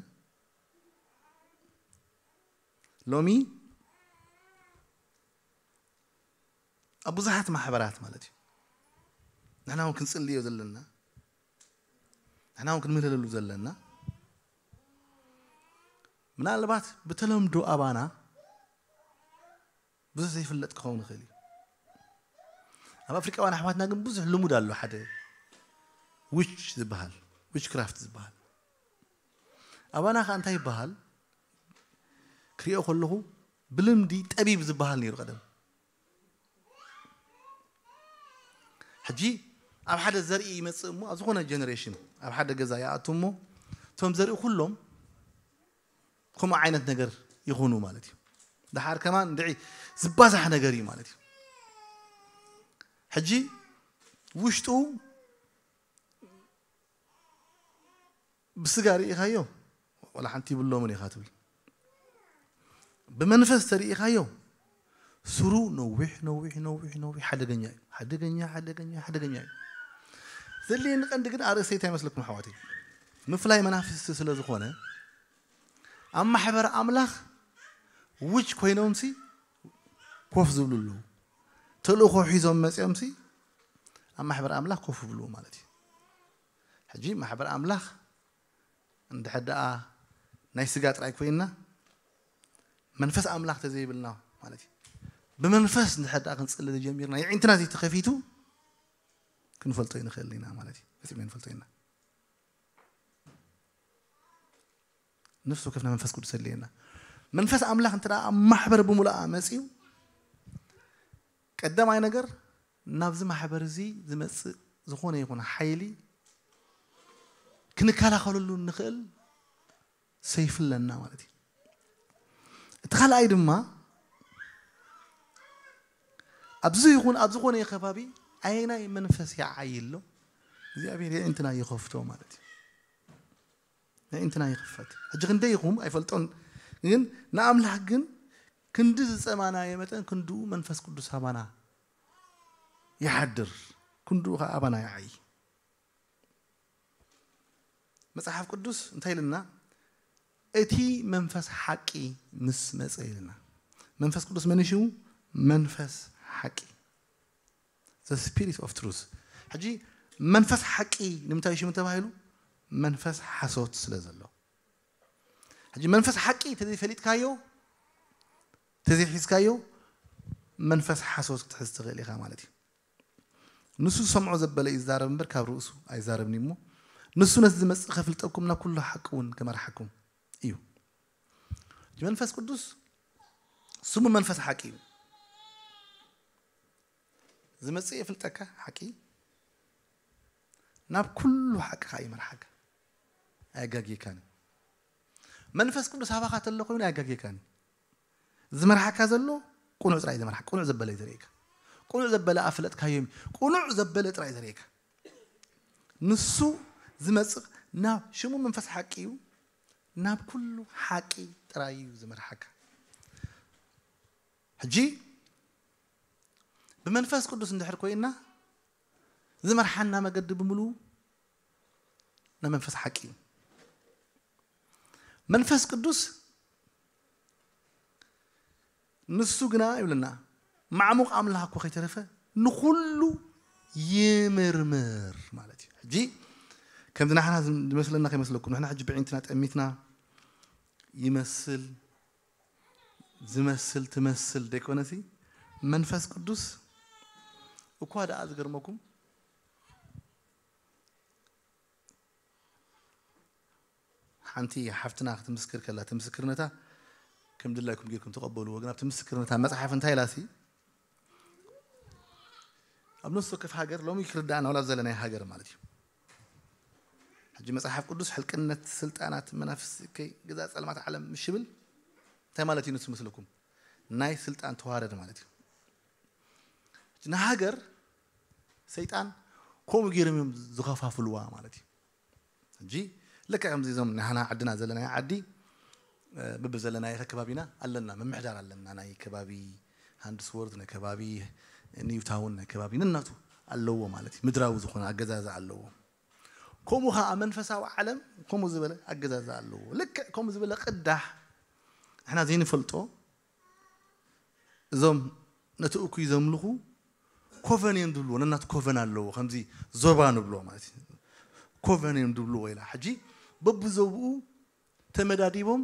ሎሚ ኣብ ብዙሓት ማሕበራት ማለት እዩ ንሕና እውን ክንጽልዮ ዘለና ንሕና እውን ክንምህለለሉ ዘለና ምናልባት ብተለምዶ ኣባና ብዙሕ ዘይፍለጥ ክኸውን ይኽእል እዩ። ኣብ ኣፍሪቃውያን ኣሕዋትና ግን ብዙሕ ልሙድ ኣሎ ሓደ ዊች ዝበሃል ዊች ክራፍት ዝበሃል ኣባና ከዓ እንታይ ይበሃል ክሪኦ ከለኹ ብልምዲ ጠቢብ ዝበሃል ነይሩ ቀደም ሕጂ ኣብ ሓደ ዘርኢ ይመፅእ እሞ ኣብ ዝኾነ ጀነሬሽን ኣብ ሓደ ገዛ ይኣቱ እሞ እቶም ዘርኢ ኩሎም ከምኡ ዓይነት ነገር ይኹኑ ማለት እዩ ደሓር ከማን እንድዒ ዝባዛሕ ነገር እዩ ማለት እዩ ሕጂ ውሽጡ ብስጋ ርኢኻዮ ዋላ ሓንቲ ይብሎምን ኢኻ ትብል ብመንፈስ ተርኢኻዮ ስሩ ነዊሕ ነዊሕ ነዊሕ ነዊሕ ሓደገኛ እዩ ሓደገኛ ሓደገኛ ሓደገኛ እዩ ዘድልየኒ ቀንዲ ግን ኣርእስተይ እንታይ መስለኩም ኣሕዋተይ ምፍላይ መናፍስቲ ስለ ዝኾነ ኣብ ማሕበር ኣምላኽ ውጅ ኮይኖምሲ ኮፍ ዝብሉ ኣለዉ ተልእኾ ሒዞም መፂኦምሲ ኣብ ማሕበር ኣምላኽ ኮፍ ይብሉ ማለት እዩ ሕጂ ማሕበር ኣምላኽ እንድሕር ደኣ ናይ ስጋ ጥራይ ኮይንና መንፈስ ኣምላኽ ተዘይብልና ማለት እዩ ብመንፈስ እንድሕር ደኣ ክንፅሊ ዝጀሚርና የዒንትና ዘይተኸፊቱ ክንፈልጦ ይንኽእል ኢና ማለት እዩ ፈፂምና ንፈልጦ ኢና ነፍሲ ወከፍና መንፈስ ቅዱስ የድልየና መንፈስ ኣምላኽ እንተ ኣብ ማሕበር ብምሉኣ መፅዩ ቀዳማይ ነገር ናብዚ ማሕበር እዚ ዝመፅእ ዝኾነ ይኹን ሓይሊ ክንከላኸለሉ እንኽእል ሰይፊ ኣለና ማለት እዩ እቲ ካልኣይ ድማ ኣብዚ ይኹን ኣብ ዝኾነ ከባቢ ኣየናይ መንፈስ ይዓይ ኣሎ እግዚኣብሔር የዒንትና ይኸፍቶ ማለት እዩ ናይ እንትና ይኽፈት ሕጂ ክንደይ ኢኹም ኣይፈልጦን ግን ንኣምላኽ ግን ክንዲ ዝፀማናዮ መጠን ክንድኡ መንፈስ ቅዱስ ኣባና ይሓድር ክንድኡ ከዓ ኣባና ይዓይ መፅሓፍ ቅዱስ እንታይ ኢልና እቲ መንፈስ ሓቂ ምስ መፀ ኢልና መንፈስ ቅዱስ መን ሽሙ መንፈስ ሓቂ፣ the spirit of truth። ሕጂ መንፈስ ሓቂ ንምንታይ ሽሙ ተባሂሉ? መንፈስ ሓሶት ስለ ዘሎ። ሕጂ መንፈስ ሓቂ ተዘይፈሊጥካዮ፣ ተዘይሒዝካዮ፣ መንፈስ ሓሶት ክትሕዝ ትኽእል ኢኻ ማለት እዩ። ንሱ ዝሰምዖ ዘበለ እዩ ዝዛረብ እምበር ካብ ርእሱ ኣይዛረብን እዩ እሞ፣ ንሱ ነቲ ዝመጽእ ከፍልጠኩም ናብ ኩሉ ሓቂ እውን ከመርሓኩም እዩ። እቲ መንፈስ ቅዱስ ስሙ መንፈስ ሓቂ እዩ። ዝመጽእ የፍልጠካ ሓቂ፣ ናብ ኩሉ ሓቂ ከዓ ይመርሓካ። ኣየጋግየካን እዩ። መንፈስ ቅዱስ ኣባኻ ተሎ ኮይኑ ኣየጋግየካን እዩ። ዝመርሓካ ዘሎ ቅኑዕ ጥራይ ዝመርሓካ፣ ቅኑዕ ዘበለ እዩ ዘርእየካ። ቅኑዕ ዘበለ ኣፍለጥካዮም፣ ቅኑዕ ዘበለ ጥራይ ዘርእየካ። ንሱ ዝመጽእ ናብ ሽሙ መንፈስ ሓቂ እዩ፣ ናብ ኩሉ ሓቂ ጥራይ እዩ ዝመርሓካ። ሕጂ ብመንፈስ ቅዱስ እንድሕር ኮይና ዝመርሓና መገዲ ብምሉ ናይ መንፈስ ሓቂ እዩ። መንፈስ ቅዱስ ንሱ ግና ይብለና፣ ማዕሙቕ ኣምላኽ እኮ ከይተረፈ ንኹሉ ይምርምር ማለት እዩ። ሕጂ ከምዚ ንሕና ዝመስለና ከይመስለኩም፣ ንሕና ሕጂ ብዒንትና ጠሚትና ይመስል፣ ዝመስል ትመስል ደይኮነሲ፣ መንፈስ ቅዱስ እኳ ደኣ ዝገርመኩም፣ ሓንቲ ሓፍትና ክትምስክር ከላ፣ እቲ ምስክርነታ ከም ድላይኩም ጌርኩም ተቐበልዎ። ግን ኣብቲ ምስክርነታ መጽሓፍ እንታይ ኢላሲ፣ ኣብ ነፍሲ ወከፍ ሃገር ሎሚ ክርዳእና ዋላ ኣብ ዘለናይ ሃገር ማለት እዩ። ሕጂ መጽሓፍ ቅዱስ ሕልቅነት ስልጣናት መናፍስቲ ከይ ገዛ ጸልማት ዓለም ምሽ ይብል እንታይ ማለት እዩ ንሱ መስለኩም? ናይ ስልጣን ተዋረድ ማለት እዩ። ሕጂ ንሃገር ሰይጣን ከምኡ ገይሮም እዮም ዝኸፋፍልዋ ማለት እዩ። ሕጂ ልክዕ ከምዚ እዞም ንሕና ዓድና ዘለናዮ ዓዲ፣ እ፣ ብብዘለናዮ ከባቢና ኣለና፣ ምምሕዳር ኣለና። ናይ ከባቢ ሃንድስወርት፣ ናይ ከባቢ ኒውታውን፣ ናይ ከባቢ ነናቱ ኣለዎ ማለት እዩ። ምድራዊ ዝኾነ ኣገዛዝኣ ኣለዎ። ከምኡ ኸዓ መንፈሳዊ ዓለም ከምኡ ዝበለ ኣገዛዝኣ ኣለዎ። ልክዕ ከምኡ ዝበለ ቅዳሕ ንሕና ዘይንፈልጦ እዞም ነቲ እኩይ ዘምልኹ ኮቨን እዮም ዝብልዎ፣ ነናቱ ኮቨን ኣለዎ። ከምዚ ዞባ ንብሎ ማለት እዩ። ኮቨን እዮም ዝብልዎ ኢላ። ሕጂ በብዞብኡ ተመዳዲቦም፣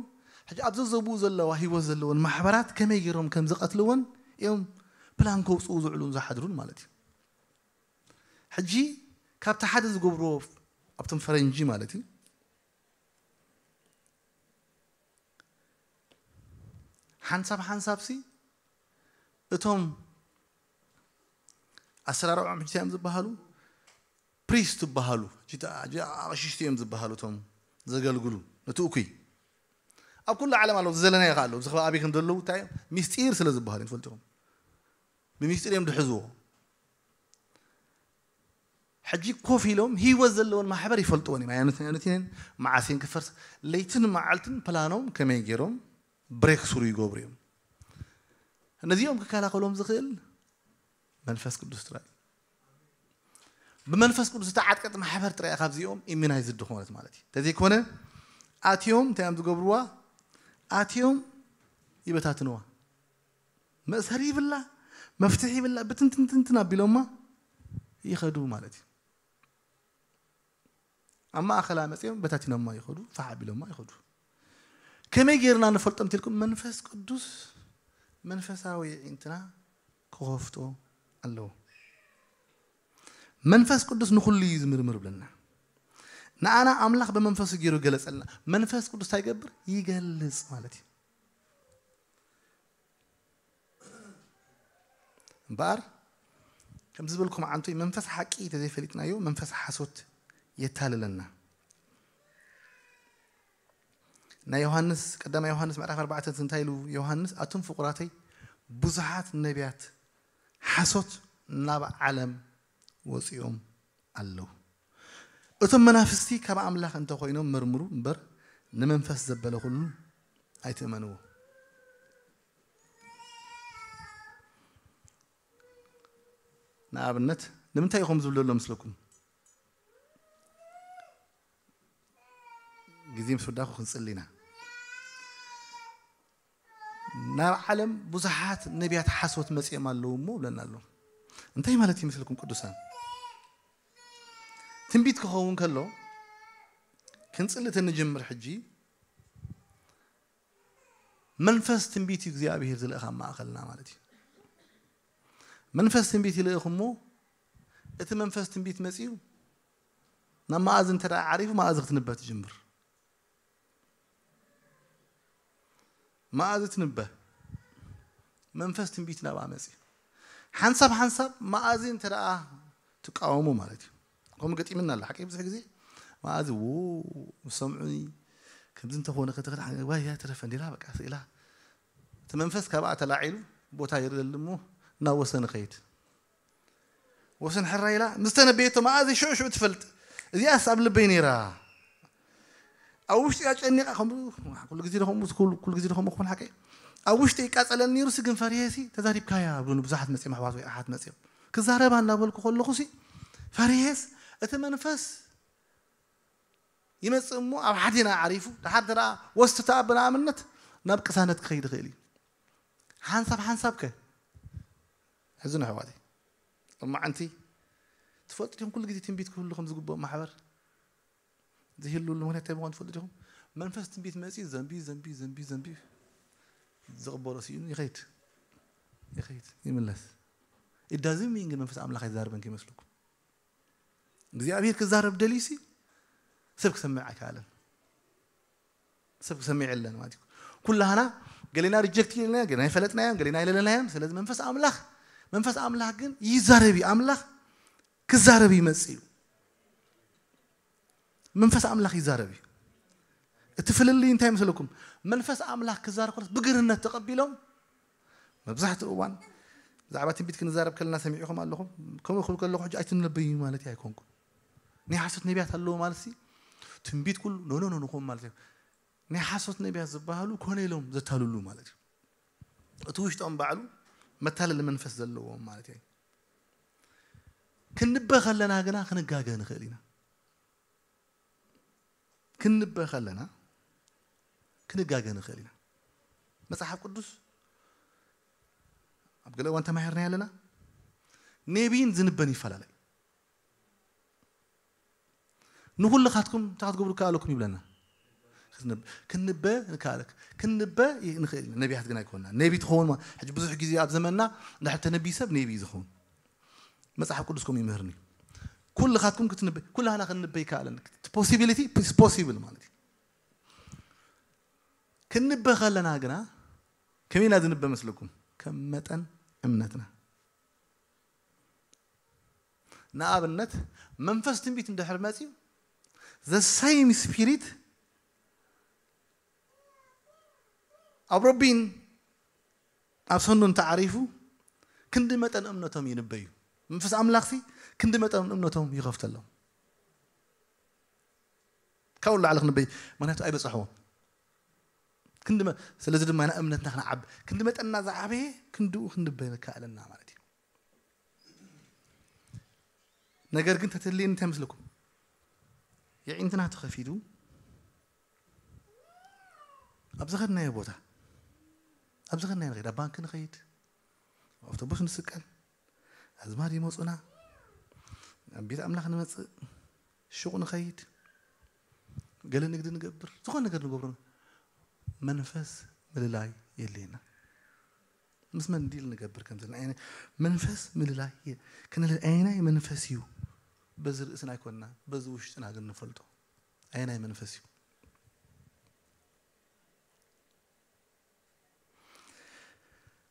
ሕጂ ኣብ ዘዞብኡ ዘለዋ ህይወት ዘለወን ማሕበራት ከመይ ገይሮም ከም ዝቐትልወን እዮም ፕላን ከውፅኡ ዝውዕሉን ዝሓድሩን ማለት እዩ። ሕጂ ካብቲ ሓደ ዝገብርዎ ኣብቶም ፈረንጂ ማለት እዩ፣ ሓንሳብ ሓንሳብሲ እቶም ኣሰራርዖም ሕጂ እዮም ዝበሃሉ፣ ፕሪስት ዝበሃሉ፣ ሕጂ ታ-፣ ሕጂ ኣቕሽሽቲ እዮም ዝበሃሉ፣ እቶም ዘገልግሉ ነቲ እኩይ። ኣብ ኩሉ ዓለም ኣለዉ፣ ዝዘለናዮ ከ ኣለዉ፣ እዚ ኸ ኣበይ ከም ዘለዉ እንታይ እዮም? ሚስጢር ስለ ዝበሃሉ እዮም፣ ትፈልጡ ኢኹም። ብሚስጢር እዮም ዝሕዝዎ። ሕጂ ኮፍ ኢሎም ህይወት ዘለወን ማሕበር ይፈልጥወን እዮም። ኣየነት፣ ኣየነት እየን፣ መዓስ እየን ክፈርስ፣ ለይትን መዓልትን ፕላኖም ከመይ ገይሮም ብሬክ ስሩ ይገብሩ እዮም። ነዚኦም ክከላኸሎም ዝኽእል መንፈስ ቅዱስ ጥራይ። ብመንፈስ ቅዱስ ዝተዓጥቀት ማሕበር ጥራይ እያ ካብዚኦም ኢሚናይዝድ ዝኾነት ማለት እዩ። እንተዘይኮነ ኣትዮም እንታይ እዮም ዝገብርዋ? ኣትዮም ይበታትንዋ። መእሰሪ ይብላ፣ መፍትሒ ይብላ፣ ብትንትንትንትን ኣቢሎማ ይኸዱ ማለት እዩ። ኣብ ማእኸላ መፂኦም በታቲኖማ ይኸዱ፣ ፋሕ ኣቢሎማ ይኸዱ። ከመይ ጌርና ንፈልጦም ትልኩም? መንፈስ ቅዱስ መንፈሳዊ ኣዒንትና ክኸፍቶ ኣለዎ። መንፈስ ቅዱስ ንኹሉ እዩ ዝምርምር ብለና። ንኣና ኣምላኽ ብመንፈሱ ገይሩ ገለጸልና። መንፈስ ቅዱስ እንታይ ይገብር? ይገልጽ ማለት እዩ። እምበኣር ከምዚ ዝበልኩም ዓንቶይ መንፈስ ሓቂ ተዘይፈሊጥናዮ መንፈስ ሓሶት የታልለና። ናይ ዮሃንስ፣ ቀዳማይ ዮሃንስ ምዕራፍ ኣርባዕተ እንታይ ኢሉ ዮሃንስ? ኣቱም ፍቁራተይ ብዙሓት ነቢያት ሓሶት ናብ ዓለም ወፂኦም ኣለዉ። እቶም መናፍስቲ ካብ ኣምላኽ እንተኾይኖም መርምሩ እምበር ንመንፈስ ዘበለ ኩሉ ኣይትእመንዎ። ንኣብነት ንምንታይ ኢኹም ዝብሉ ዘሎ ምስለኩም? ግዜ ምስ ወዳእኩ ክንጽሊ ኢና። ናብ ዓለም ብዙሓት ነቢያት ሓሶት መጺኦም ኣለዉ እሞ ብለና ኣሎ። እንታይ ማለት ይመስልኩም ቅዱሳን? ትንቢት ክኸውን ከሎ ክንጽሊ ተንጀምር ሕጂ መንፈስ ትንቢት እዩ እግዚኣብሔር ዝልእኻ ኣብ ማእኸልና ማለት እዩ። መንፈስ ትንቢት ይልእኽ እሞ እቲ መንፈስ ትንቢት መጺኡ ናብ መኣዚ እንተ ደኣ ዓሪፉ መኣዚ ክትንበ ትጅምር። መኣዚ ትንበ መንፈስ ትንቢት ናብኣ መጺኡ ሓንሳብ ሓንሳብ መኣዚ እንተ ደኣ ትቃወሙ ማለት እዩ። ከምኡ ገጢምና ኣሎ ሓቂ ብዙሕ ግዜ መኣዚ ው ሰምዑ ከምዚ እንተኾነ ከተኽዳ ዋያ ተረፈ እንዲላ በቃ ስኢላ እቲ መንፈስ ካብኣ ተላዒሉ ቦታ ይርደል እሞ ናብ ወሰን ኸይድ ወሰን ሕራ ኢላ ምስ ተነበየቶ መኣዚ ሽዑ ሽዑ ትፈልጥ። እዚኣስ ኣብ ልበይ ነይራ ኣብ ውሽጢ ጨኒቓ ከምኡ ኩሉ ግዜ ደኸምኡ ኩሉ ግዜ ደኸምኡ ክኾን ሓቀይ ኣብ ውሽጢ ይቃጸለኒ ነይሩ ሲ ግን ፈሪሄ ሲ ተዛሪብካያ ብሉኒ ብዙሓት መጽኦም ኣሕዋት ወይ ኣሓት መጽኦም ክዛረባ እናበልኩ ከለኹ ሲ ፈሪሄስ እቲ መንፈስ ይመጽእ እሞ ኣብ ሓዴና ዓሪፉ ድሓር ተደኣ ወስቲ ተኣበ ንኣብነት ናብ ቅሳነት ክኸይድ ይኽእል እዩ። ሓንሳብ ሓንሳብ ከ ሕዚ ንሕዋተይ እማዓንቲ ትፈልጡ ዲኹም ኩሉ ግዜ ትንቢት ክህሉ ከም ዝግብኦ ማሕበር ዝህልሉ ምክንያት እንታይ ምዃኑ ትፈልጡ ዲኹም? መንፈስ ትንቢት መፂኡ ዘንቢ ዘንቢ ዘንቢ ዘንቢ ዝቕበሎ ስኢኑ ይኸይድ ይኸይድ ይምለስ። ኢዳዝም ግን መንፈስ ኣምላኽ ኣይዛረበን ከይመስለኩም። እግዚኣብሔር ክዛረብ ደልዩ ሲ ሰብ ክሰምዕ ኣይከኣለን። ሰብ ክሰምዕ የለን ማለት እዩ። ኩላህና ገሌና ሪጀክት ኢልና ገሌና ይፈለጥናዮም ገሌና ይለለናዮም። ስለዚ መንፈስ ኣምላኽ መንፈስ ኣምላኽ ግን ይዛረብ እዩ። ኣምላኽ ክዛረብ ይመጽእ እዩ። መንፈስ ኣምላኽ ይዛረብ እዩ። እቲ ፍልልይ እንታይ መስለኩም? መንፈስ ኣምላኽ ክዛረብ ከሎስ ብግርነት ተቐቢሎም መብዛሕትኡ እዋን ብዛዕባ ትንቢት ክንዛረብ ከለና ሰሚዕኹም ኣለኹም። ከምኡ ክብል ከለኹ ሕጂ ኣይትነበዩ ማለት ኣይኮንኩን። ናይ ሓሶት ነቢያት ኣለዎ ማለት ሲ ትንቢት ኩሉ ኖ ኖ ኖ ንኹም ማለት እዩ። ናይ ሓሶት ነቢያት ዝበሃሉ ኮነ ኢሎም ዘታልሉ ማለት እዩ። እቲ ውሽጦም ባዕሉ መታለሊ መንፈስ ዘለዎም ማለት እዩ። ክንበ ከለና ግና ክንጋገ ንኽእል ኢና። ክንበ ከለና ክንጋገ ንኽእል ኢና። መጽሓፍ ቅዱስ ኣብ ገለ እዋን ተማሂርና ኣለና። ነቢይን ዝንበን ይፈላለ። ንኹልኻትኩም እንታይ ክትገብሩ ይከኣለኩም ይብለና። ክንበ ንከኣለክ ክንበ ንኽእል ኢና። ነቢያት ግን ኣይኮንና። ነቢ ትኸውን ሕጂ ብዙሕ ግዜ ኣብ ዘመንና እንድሕር ተነቢይ ሰብ ነቢ እዩ ዝኸውን። መጽሓፍ ቅዱስ ከምኡ ይምህርኒ። ኩልኻትኩም ክትንበ ኩላህና ክንንበ ይከኣለን። ፖሲቢሊቲ ፖሲብል ማለት እዩ። ክንበ ከለና ግና ከመይ ኢና ዝንበ መስለኩም? ከም መጠን እምነትና። ንኣብነት መንፈስ ትንቢት እንድሕር መፅዩ the same spirit ኣብ ረቢን ኣብ ሰኑ እንተዓሪፉ ክንዲ መጠን እምነቶም ይንበዩ። መንፈስ ኣምላኽሲ ክንዲ መጠን እምነቶም ይኸፍተሎም። ካብኡ ላዕሊ ክንበይ ምክንያቱ ኣይበፅሕዎም። ክንዲ መ- ስለዚ ድማ ና እምነትና ክንዓብ ክንዲ መጠንና ዝዓበየ ክንድኡ ክንበይ ንከኣለና ማለት እዩ። ነገር ግን ተተልየኒ እንታይ መስለኩም? የዒንትና ተኸፊቱ ኣብ ዝኸድናዮ ቦታ ኣብ ዝኸድናዮ ንኸይድ ኣብ ባንክ ንኸይድ ኣብ ኣውቶቡስ ንስቀል ኣዝማድ ይመፁና ኣብ ቤት ኣምላኽ ንመፅእ ሽቑ ንኸይድ ገለ ንግዲ ንገብር ዝኾነ ነገር ንገብሮ መንፈስ ምልላይ የድልየና። ምስ መን ዲል ንገብር ከም ዘለና ኣየናይ መንፈስ ምልላይ የ- ክንልል ኣየናይ መንፈስ እዩ? በዚ ርእስና ኣይኮንና በዚ ውሽጥና ግን ንፈልጦ ኣየናይ መንፈስ እዩ?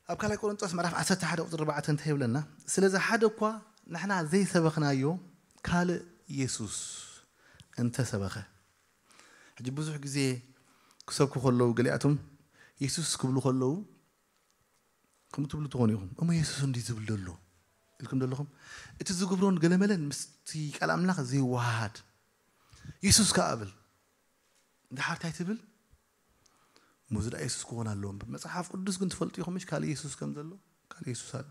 ኣብ ካልኣይ ቆሮንጦስ ምዕራፍ ዓሰርተ ሓደ ቁፅሪ ኣርባዕተ እንታይ ይብለና? ስለዚ ሓደ እኳ ንሕና ዘይሰበኽናዮ ካልእ የሱስ እንተሰበኸ። ሕጂ ብዙሕ ግዜ ክሰብኩ ከለዉ ገሊኣቶም የሱስ ክብሉ ከለዉ ከም ትብሉ ትኾኑ ኢኹም። እሞ የሱስ እንዲ ዝብል ዘሎ ኢልኩም ዘለኹም እቲ ዝግብሮን ገለመለን ምስቲ ቃል ኣምላኽ ዘይወሃሃድ የሱስ ከኣ እብል ድሓር እንታይ ትብል? ሙዝዳ የሱስ ክኾን ኣለዎም። መጽሓፍ ቅዱስ ግን ትፈልጡ ኢኹም ምሽ ካልእ የሱስ ከም ዘሎ ካልእ የሱስ ኣሎ።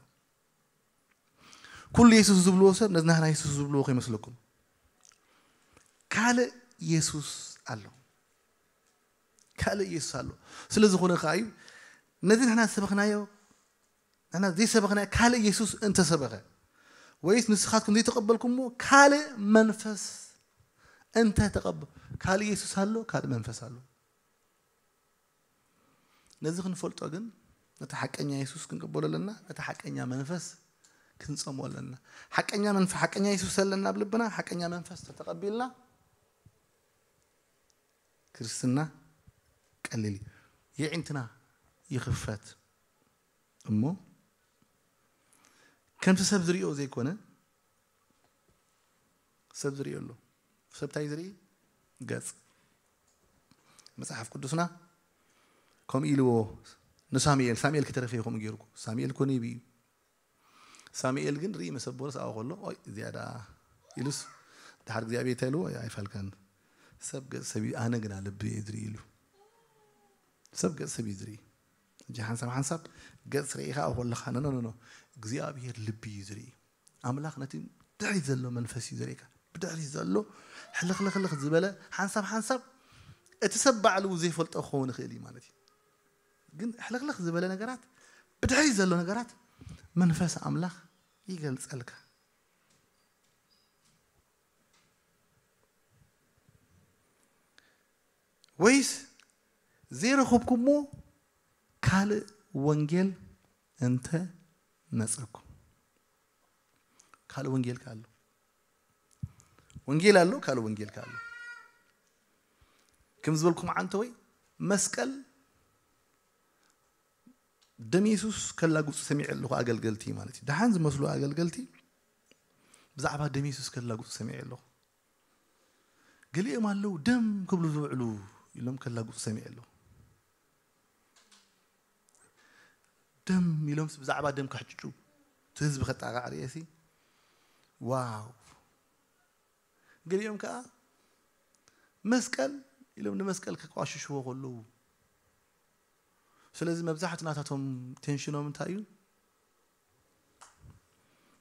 ኩሉ የሱስ ዝብልዎ ሰብ ነዚ ናህና የሱስ ዝብልዎ ከይመስለኩም። ካልእ የሱስ ኣሎ። ካልእ የሱስ ኣሎ። ስለ ዝኾነ ከኣ እዩ ነዚ ንሕና ዝሰበኽናዮ፣ ንሕና ዘይሰበኽናዮ ካልእ ኢየሱስ እንተሰበኸ፣ ወይስ ንስኻትኩም ዘይተቐበልኩሞ ካልእ መንፈስ እንተ ተቐበ-፣ ካልእ ኢየሱስ ኣሎ፣ ካልእ መንፈስ ኣሎ። ነዚ ክንፈልጦ ግን ነቲ ሓቀኛ ኢየሱስ ክንቅበሎ ኣለና፣ ነቲ ሓቀኛ መንፈስ ክንጸሞ ኣለና። ሓቀኛ መንፈ-፣ ሓቀኛ ኢየሱስ ኣለና ኣብ ልብና፣ ሓቀኛ መንፈስ ተተቐቢልና፣ ክርስትና ቀሊል እዩ። የዒንትና ይኽፈት እሞ፣ ከምቲ ሰብ ዝሪኦ ዘይኮነ፣ ሰብ ዝሪኦ ኣሎ። ሰብ እንታይ ዝርኢ? ገጽ። መጽሓፍ ቅዱስና ከምኡ ኢልዎ ንሳሙኤል፣ ሳሙኤል ከተረፈ እዩ ከምኡ ገይሩ። ሳሙኤል እኮ ነቢ እዩ። ሳሙኤል ግን ርኢ መሰቦርስ ኣብኡ ከሎ፣ ኦይ፣ እዚኣ ደኣ ኢሉስ፣ ድሓር እግዚኣብሔር እንታይ ኢልዎ? ኣይ፣ ኣይፋልካን። ሰብ ገጽ ሰብ እዩ፣ ኣነ ግና ልቢ እየ ዝርኢ ኢሉ። ሰብ ገጽ ሰብ እዩ ዝርኢ። ሕጂ ሓንሳብ ሓንሳብ ገጽ ርኢኻ ኣብኡ ከለኻ፣ ኖ፣ ኖ፣ ኖ፣ ኖ። እግዚኣብሔር ልቢ እዩ ዝርኢ። ኣምላኽ ነቲ ብድሕሪት ዘሎ መንፈስ እዩ ዘርእየካ። ብድሕሪት ዘሎ ሕልኽልኽልኽ ዝበለ ሓንሳብ ሓንሳብ እቲ ሰብ ባዕሉ ዘይፈልጦ ክኸውን ይኽእል እዩ ማለት እዩ። ግን ሕልኽልኽ ዝበለ ነገራት፣ ብድሕሪት ዘሎ ነገራት መንፈስ ኣምላኽ ይገልጸልካ። ወይስ ዘይረኸብኩሞ ካልእ ወንጌል እንተ መጸኩም? ካልእ ወንጌል ከ ኣሎ? ወንጌል ኣሎ፣ ካልእ ወንጌል ከ ኣሎ? ከም ዝበልኩም ዓንተወይ፣ መስቀል ደም የሱስ ከላግጹ ሰሚዐ ኣለኹ ኣገልገልቲ ማለት እዩ። ደሓን ዝመስሉ ኣገልገልቲ ብዛዕባ ደም የሱስ ከላግጹ ሰሚዐ ኣለኹ። ገሊኦም ኣለዉ ደም ክብሉ ዝውዕሉ ኢሎም ከላግጹ ሰሚዐ ኣለኹ። ደም ኢሎምስ ብዛዕባ ደም ከሕጭጩ እቲ ህዝቢ ከጣቕዕ ርእየሲ። ዋው! ገሊኦም ከኣ መስቀል ኢሎም ንመስቀል ከቋሽሽዎ ከለዉ፣ ስለዚ መብዛሕቱ ናታቶም ቴንሽኖም እንታይ እዩ?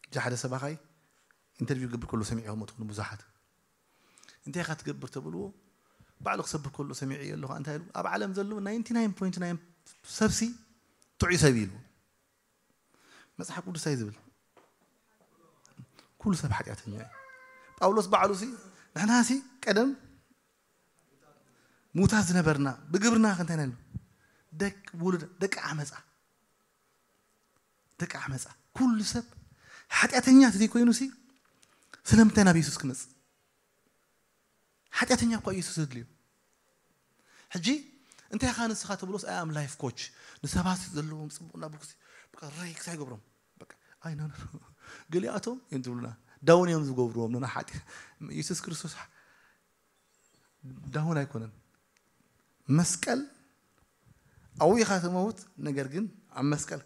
እዛ ሓደ ሰባኻይ ኢንተርቪው ክገብር ከሎ ሰሚዕኹም ትኾኑ ብዙሓት። እንታይ ኢኻ ትገብር ተብልዎ፣ ባዕሉ ክሰብክ ከሎ ሰሚዐዮ ኣለኹ። እንታይ ኢሉ? ኣብ ዓለም ዘሎ ናይንቲ ናይን ፖይንት ናይን ሰብሲ ጥዑይ ሰብ እዩ ኢሉ። መጽሓፍ ቅዱስ እንታይ ዝብል? ኩሉ ሰብ ሓጢኣተኛ እዩ። ጳውሎስ ባዕሉ ሲ፣ ንሕና ሲ ቀደም ሙታት ዝነበርና ብግብርና ከ እንታይ ኢና ኢሉ? ደቅ-፣ ውሉድ ደቂ ዓመጻ። ደቂ ዓመጻ። ኩሉ ሰብ ሓጢኣተኛ ተዘይኮይኑ ሲ፣ ስለምንታይ ናብ የሱስ ክመጽእ? ሓጢኣተኛ እኳ ኢየሱስ ዘድልዮ። ሕጂ እንታይ ኢኻ ንስኻ ትብሎስ፣ ኣይ ኣም ላይፍ ኮች፣ ንሰባት ዘለዎም ጽቡቕ እናበልኩ ሲ፣ በቃ ሬክስ ኣይገብሮም። በቃ፣ ኣይ፣ ኖ፣ ኖ፣ ኖ። ገሊኣቶም እዮም ትብሉና፣ ዳውን እዮም ዝገብርዎም፣ ኖ፣ ኖ፣ ሓጢ-፣ ኢየሱስ ክርስቶስ ዳውን ኣይኮነን። መስቀል ኣብኡ ኢኻ ትመውት፣ ነገር ግን ኣብ መስቀል፣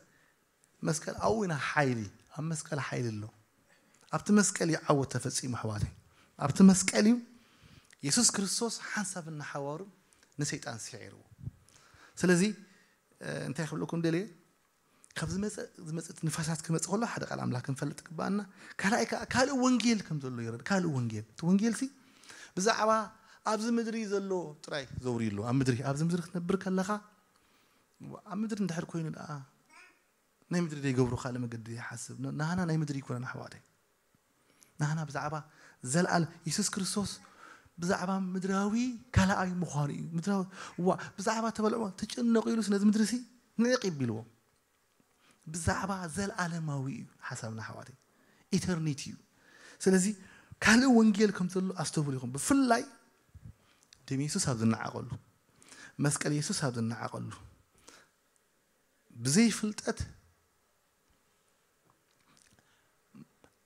መስቀል ኣብኡ ኢና ሓይሊ፣ ኣብ መስቀል ሓይሊ ኣሎ። ኣብቲ መስቀል እዩ ዓወት ተፈጺሙ ኣሕዋተይ። ኣብቲ መስቀል እዩ የሱስ ክርስቶስ ሓንሳብ እናሓዋሩ ንሰይጣን ስዒርዎ። ስለዚ፣ እ፣ እንታይ ክብለኩም ደልየ? ካብ ዝመጸ-፣ ዝመጸ-፣ እቲ ንፋሳት ክመጽእ ከሎ ሓደ ቃል ኣምላኽ ክንፈልጥ ክበኣና። ካልኣይ ከኣ ካልእ ወንጌል ከም ዘሎ ይረድ-፣ ካልእ ወንጌል። እቲ ወንጌልሲ ብዛዕባ ኣብዚ ምድሪ ዘሎ ጥራይ ዘውሪ ኣሎ። ኣብ ምድሪ፣ ኣብዚ ምድሪ ክትነብር ከለኻ፣ ኣብ ምድሪ እንድሕር ኮይኑ ደኣ ናይ ምድሪ ዘይገብሩ ካልእ መገዲ ይሓስብ። ን-፣ ናህና ናይ ምድሪ ኣይኮነን ኣሕዋተይ። ናህና ብዛዕባ ዘልኣለ-፣ የሱስ ክርስቶስ ብዛዕባ ምድራዊ ካልኣይ ምዃኑ እዩ። ምድራዊ፣ ዋ፣ ብዛዕባ ተበልዕዎ፣ ተጨነቑ ኢሉስ ነዚ ምድሪ ሲ ንዕቕ ይቢልዎ። ብዛዕባ ዘልኣለማዊ እዩ ሓሳብና ኣሕዋተይ። ኢተርኒቲ እዩ። ስለዚ ካልእ ወንጌል ከም ዘሎ ኣስተውሉ ኢኹም። ብፍላይ ደም የሱስ ኣብ ዝነዓቐሉ፣ መስቀል የሱስ ኣብ ዝነዓቐሉ፣ ብዘይ ፍልጠት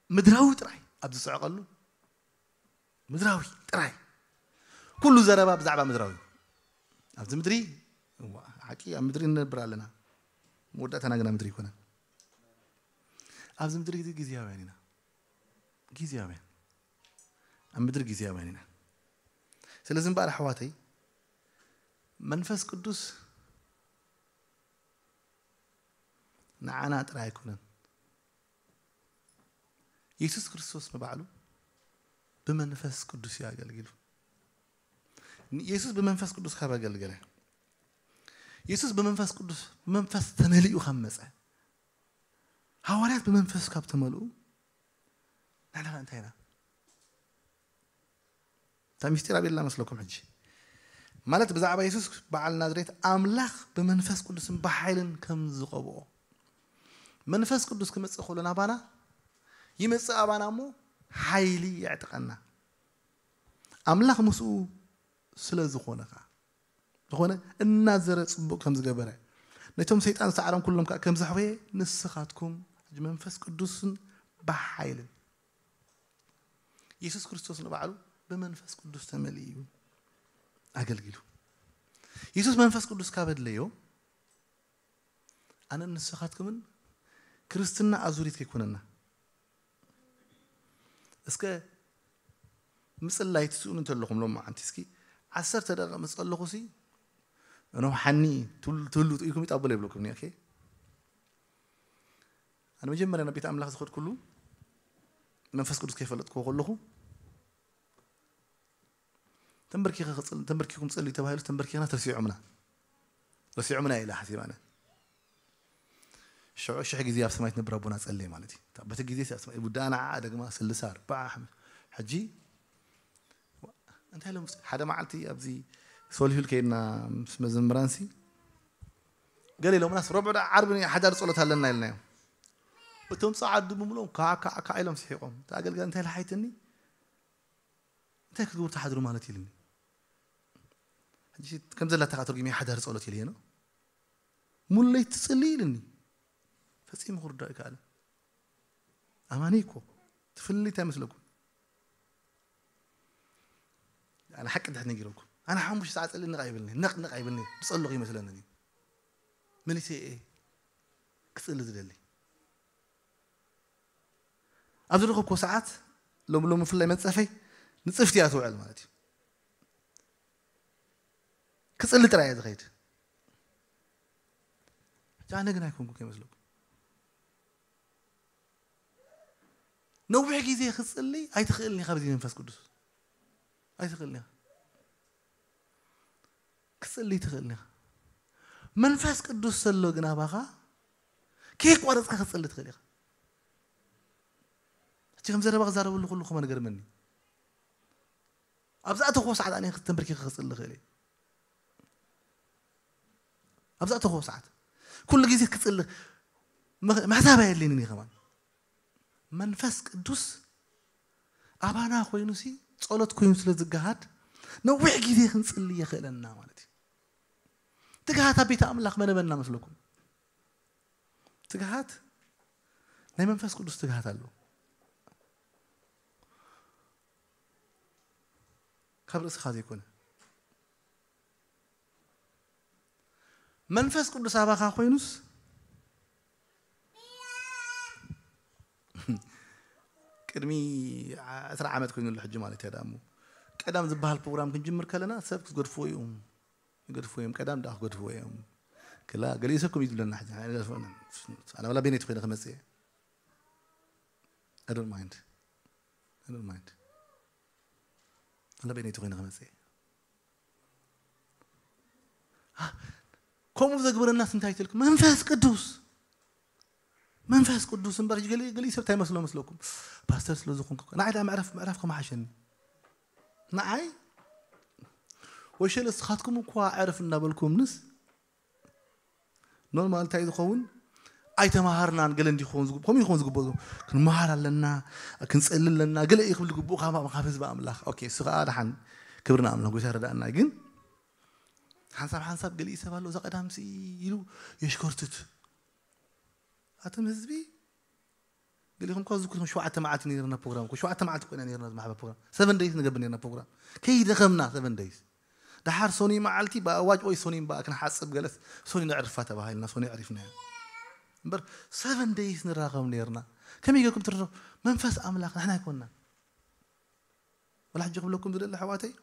ምድራዊ ጥራይ ኣብ ዝስዕቐሉ፣ ምድራዊ ጥራይ፣ ኩሉ ዘረባ ብዛዕባ ምድራዊ። ኣብዚ ምድሪ፣ እዋ፣ ሓቂ ኣብ ምድሪ ንነብር ኣለና። መወዳእታና ግና ምድሪ ኣይኮነን። ኣብዚ ምድሪ እዚ ግዝያውያን ኢና። ግዝያውያን። ኣብ ምድሪ ግዝያውያን ኢና። ስለዚ እምበኣር ኣሕዋተይ፣ መንፈስ ቅዱስ ንዓና ጥራይ ኣይኮነን። የሱስ ክርስቶስ ንባዕሉ ብመንፈስ ቅዱስ እዩ ኣገልጊሉ። የሱስ ብመንፈስ ቅዱስ ካብ ኣገልገለ፣ የሱስ ብመንፈስ ቅዱስ ብመንፈስ ተመሊኡ ካብ መፀ፣ ሃዋርያት ብመንፈስ ካብ ተመልኡ፣ ንሕና እንታይ ኢና? እታ ሚስጢር ኣበየላ መስለኩም ሕጂ? ማለት ብዛዕባ የሱስ በዓል ናዝሬት ኣምላኽ ብመንፈስ ቅዱስን ብሓይልን ከም ዝቐብኦ፣ መንፈስ ቅዱስ ክመጽእ ከሎ ናባና ይመጽእ፣ ኣባና እሞ ሓይሊ የዕጥቀና። ኣምላኽ ምስኡ ስለ ዝኾነ ኸዓ፣ ዝኾነ እናዘረ ጽቡቕ ከም ዝገበረ፣ ነቶም ሰይጣን ዝሰዓሮም ኩሎም ከኣ ከም ዘሕወየ፣ ንስኻትኩም ሕጂ መንፈስ ቅዱስን ብሓይልን። የሱስ ክርስቶስ ንባዕሉ ብመንፈስ ቅዱስ ተመሊኡ እዩ ኣገልጊሉ። የሱስ መንፈስ ቅዱስ ካብ ኣድለዮ፣ ኣነን ንስኻትኩምን ክርስትና ኣዙሪት ከይኮነና። እስከ ምጽላይ ትስእኑ እንተለኹም ሎማዓንቲ እስኪ ዓሰርተ ደቂቕ ምስ ጸለኹሲ፣ እኖ ሓኒ ትብሉ ትብሉ ኢልኩም ይጣበሉ ይብለኩም እኒ። ኦኬ፣ ኣነ መጀመርያ ናብ ቤት ኣምላኽ ዝኸድኩሉ መንፈስ ቅዱስ ከይፈለጥክዎ ከለኹ፣ ተንበርኪኸ ክጽል-፣ ተንበርኪኹም ጸልዩ ተባሂሉ፣ ተንበርኪኽና ተርሲዖምና። ረሲዖምና ኢለ ሓሲብ ኣነ። ሽዑ ሽሕ ግዜ ኣብ ሰማይ ትነብር ኣቦና ጸልየ ማለት እዩ። እታ በቲ ግዜ ኣብ ሰማይ ውዳእ ንዓ ደግማ ስልሳ ኣርባዓ ሓምሳ። ሕጂ እንታይ ኢሎም፣ ሓደ መዓልቲ ኣብዚ ሶሊሁል ከይድና ምስ መዘምራንሲ ገለ ኢሎምናስ፣ ረቡዕ ደኣ ዓርቢ ሓዳር ጸሎት ኣለና ኢልናዮም። እቶም ጸዓዱ ብምልኦም ካዓ ካዓ ካዓ ኢሎም ስሒቖም። እቲ ኣገልጋሊ እንታይ ኢለ ሓይትኒ፣ እንታይ ክትገብሩ ትሓድሩ ማለት ኢልኒ። ሕጂ ከም ዘላታ ከኣ ተርጉመ ሓዳር ጸሎት ኢለዮ ነው። ሙሉ ለይቲ ትጽሊ ኢልኒ። ፈጺሙ ክርዳእ ኣይከኣለን። ኣማኒ እኮ ትፍልልይ እንታይ መስለኩም? ኣነ ሓቂ ድሕር ነጊረኩም። ኣነ ሓሙሽተ ሰዓት ጸሊ ነቕ ኣይብልኒ፣ ነቕ ነቕ ኣይብልኒ። ዝጸለኹ ይመስለኒ። መሊሰ እየ ክጽሊ ዝደሊ። ኣብ ዝረኸብኩዎ ሰዓት፣ ሎም-፣ ሎም-፣ ብፍላይ መንጸፈይ ንጽፍቲ እያ ትውዕል ማለት እዩ። ክጽሊ ጥራይ እየ ዝኸይድ። ሕጂ ኣነ ግን ኣይኮንኩ ከይመስለኩም። ነዊሕ ግዜ ክጽሊ ኣይትኽእልን ኢኻ ብዚ መንፈስ ቅዱስ። ኣይትኽእልን ኢኻ። ክጽሊ ትኽእል ኢኻ። መንፈስ ቅዱስ ዘሎ ግን ኣባኻ ከየቋረጽካ ክጽሊ ትኽእል ኢኻ። ሕጂ ከም ዘረባ ክዛረበሉ ከለኹ ከማን ገርመኒ። ኣብ ዝኣተኹዎ ሰዓት ኣነ ተንበርኪኸ ክጽሊ እኽእል እየ። ኣብ ዝኣተኹዎ ሰዓት ኩሉ ግዜ ክጽሊ መ-፣ ምሕሳብ ኣየድልየንን እዩ ከማን። መንፈስ ቅዱስ ኣባና ኮይኑሲ ጸሎት ኮይኑ ስለ ዝገሃድ ነዊሕ ግዜ ክንጽሊ የኽእለና ማለት እዩ። ትግሃት ኣብ ቤተ ኣምላኽ መነበና መስለኩም? ትግሃት ናይ መንፈስ ቅዱስ ትግሃት ኣሎ። ካብ ርእስኻ ዘይኮነ። መንፈስ ቅዱስ ኣባኻ ኮይኑስ ቅድሚ ዕስራ ዓመት ኮይኑ ኣሎ ሕጂ ማለት እያ። ደኣ እሞ ቀዳም ዝበሃል ፕሮግራም ክንጅምር ከለና ሰብ ክገድፍዎ እዮም። ይገድፍዎ እዮም። ቀዳም ደኣ ክገድፍዎ እዮም። ክላ ገሊኡ ሰብ ከምኡ እዩ ዝብለና ሕጂ። ኣነ ኣይገድፍዎን። ኣነ ዋላ ቤነይቲ ኮይነ ክመጽእ እየ። I don't mind. I don't mind. ኣነ ቤነይቲ ኮይነ ክመጽእ እየ። ከምኡ ዘግበረናስ እንታይ ትልክ? መንፈስ ቅዱስ። መንፈስ ቅዱስ እምበር፣ ገሊ-፣ ገሊኡ ሰብ እንታይ መስሎ መስለኩም? ፓስተር ስለ ዝኾንኩ። ንዓይ ደኣ ምዕራፍ፣ ምዕራፍ ከመሓሸኒ። ንዓይ ወሸለ እስኻትኩም እኳ ዕረፍ እናበልኩምንስ፣ ኖርማል እንታይ ዝኸውን? ኣይተማሃርናን ገለ እንዲ ክኸውን ዝግብ-፣ ከምኡ ይኸውን ዝግብኦ። ክንመሃር ኣለና፣ ክንጸሊ ኣለና፣ ገለ እዩ ክብል ዝግብኡ ካብ፣ ካብ ህዝቢ ኣምላኽ። ኦኬ፣ እሱ ኸኣ ደሓን ክብሪ ንኣምላኽ፣ ጎይታ ይረዳእና። ግን ሓንሳብ ሓንሳብ ገሊኡ ሰብ ኣሎ፣ እዛ ቀዳምሲ ኢሉ የሽኮርትት። ኣቶም ህዝቢ ገሊኹም እኳ ዝክርኩም ሸውዓተ መዓልቲ ነይርና ፕሮግራም እኮ፣ ሸውዓተ መዓልቲ ኮይና ነይርና ዝማሕበር ፕሮግራም። ሰቨን ደይስ ንገብር ነይርና ፕሮግራም። ከይደኸምና ሰቨን ደይስ። ደሓር ሶኒ መዓልቲ ብኣዋጅ ወይ ሶኒ እምበኣ ክንሓጽብ ገለስ ሶኒ ነዕርፋ ተባሂልና ሶኒ ኣዕሪፍናዮ። እምበር ሰቨን ደይስ ንራኸብ ነይርና። ከመይ ጌርኩም ትርኸቡ? መንፈስ ኣምላኽ ንሕና ኣይኮንናን። ወላ ሕጂ ክብለኩም ዝደሊ ኣሕዋተይ፣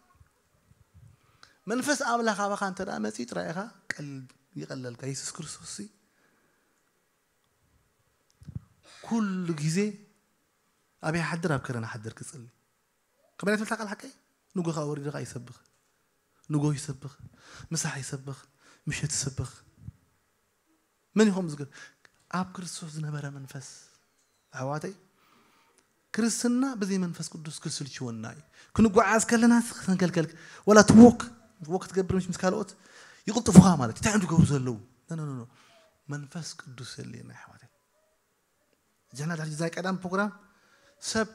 መንፈስ ኣምላኽ ኣባኻ እንተ ደኣ መጺኡ ጥራይ ኢኻ ቀል-፣ ይቐለልካ። የሱስ ክርስቶስ ሲ ኩሉ ግዜ ኣብ ይሓድር ኣብ ከረን ሓድር ክጽሊ። ከመይ ትብል እታ ቃል ሓቀይ? ንጎኻ ወሪዱ ኸኣ ይሰብኽ። ንጎ ይሰብኽ። ምሳሕ ይሰብኽ። ምሸት ትስብኽ? መን ኢኹም ዝግ ኣብ ክርስቶስ ዝነበረ መንፈስ? ኣሕዋተይ፣ ክርስትና ብዘይ መንፈስ ቅዱስ ክስልችወና እዩ። ክንጓዓዝ ከለና ክንከልከል፣ ወላ ትወክ ወክ ትገብር ምስ ካልኦት ይቕልጥፉኻ ማለት እንታይ እዮም ዝገብሩ ዘለዉ? መንፈስ ቅዱስ የለና ኣሕዋተይ። ጀና ዳሕጂ ዛይ ቀዳም ፕሮግራም ሰብ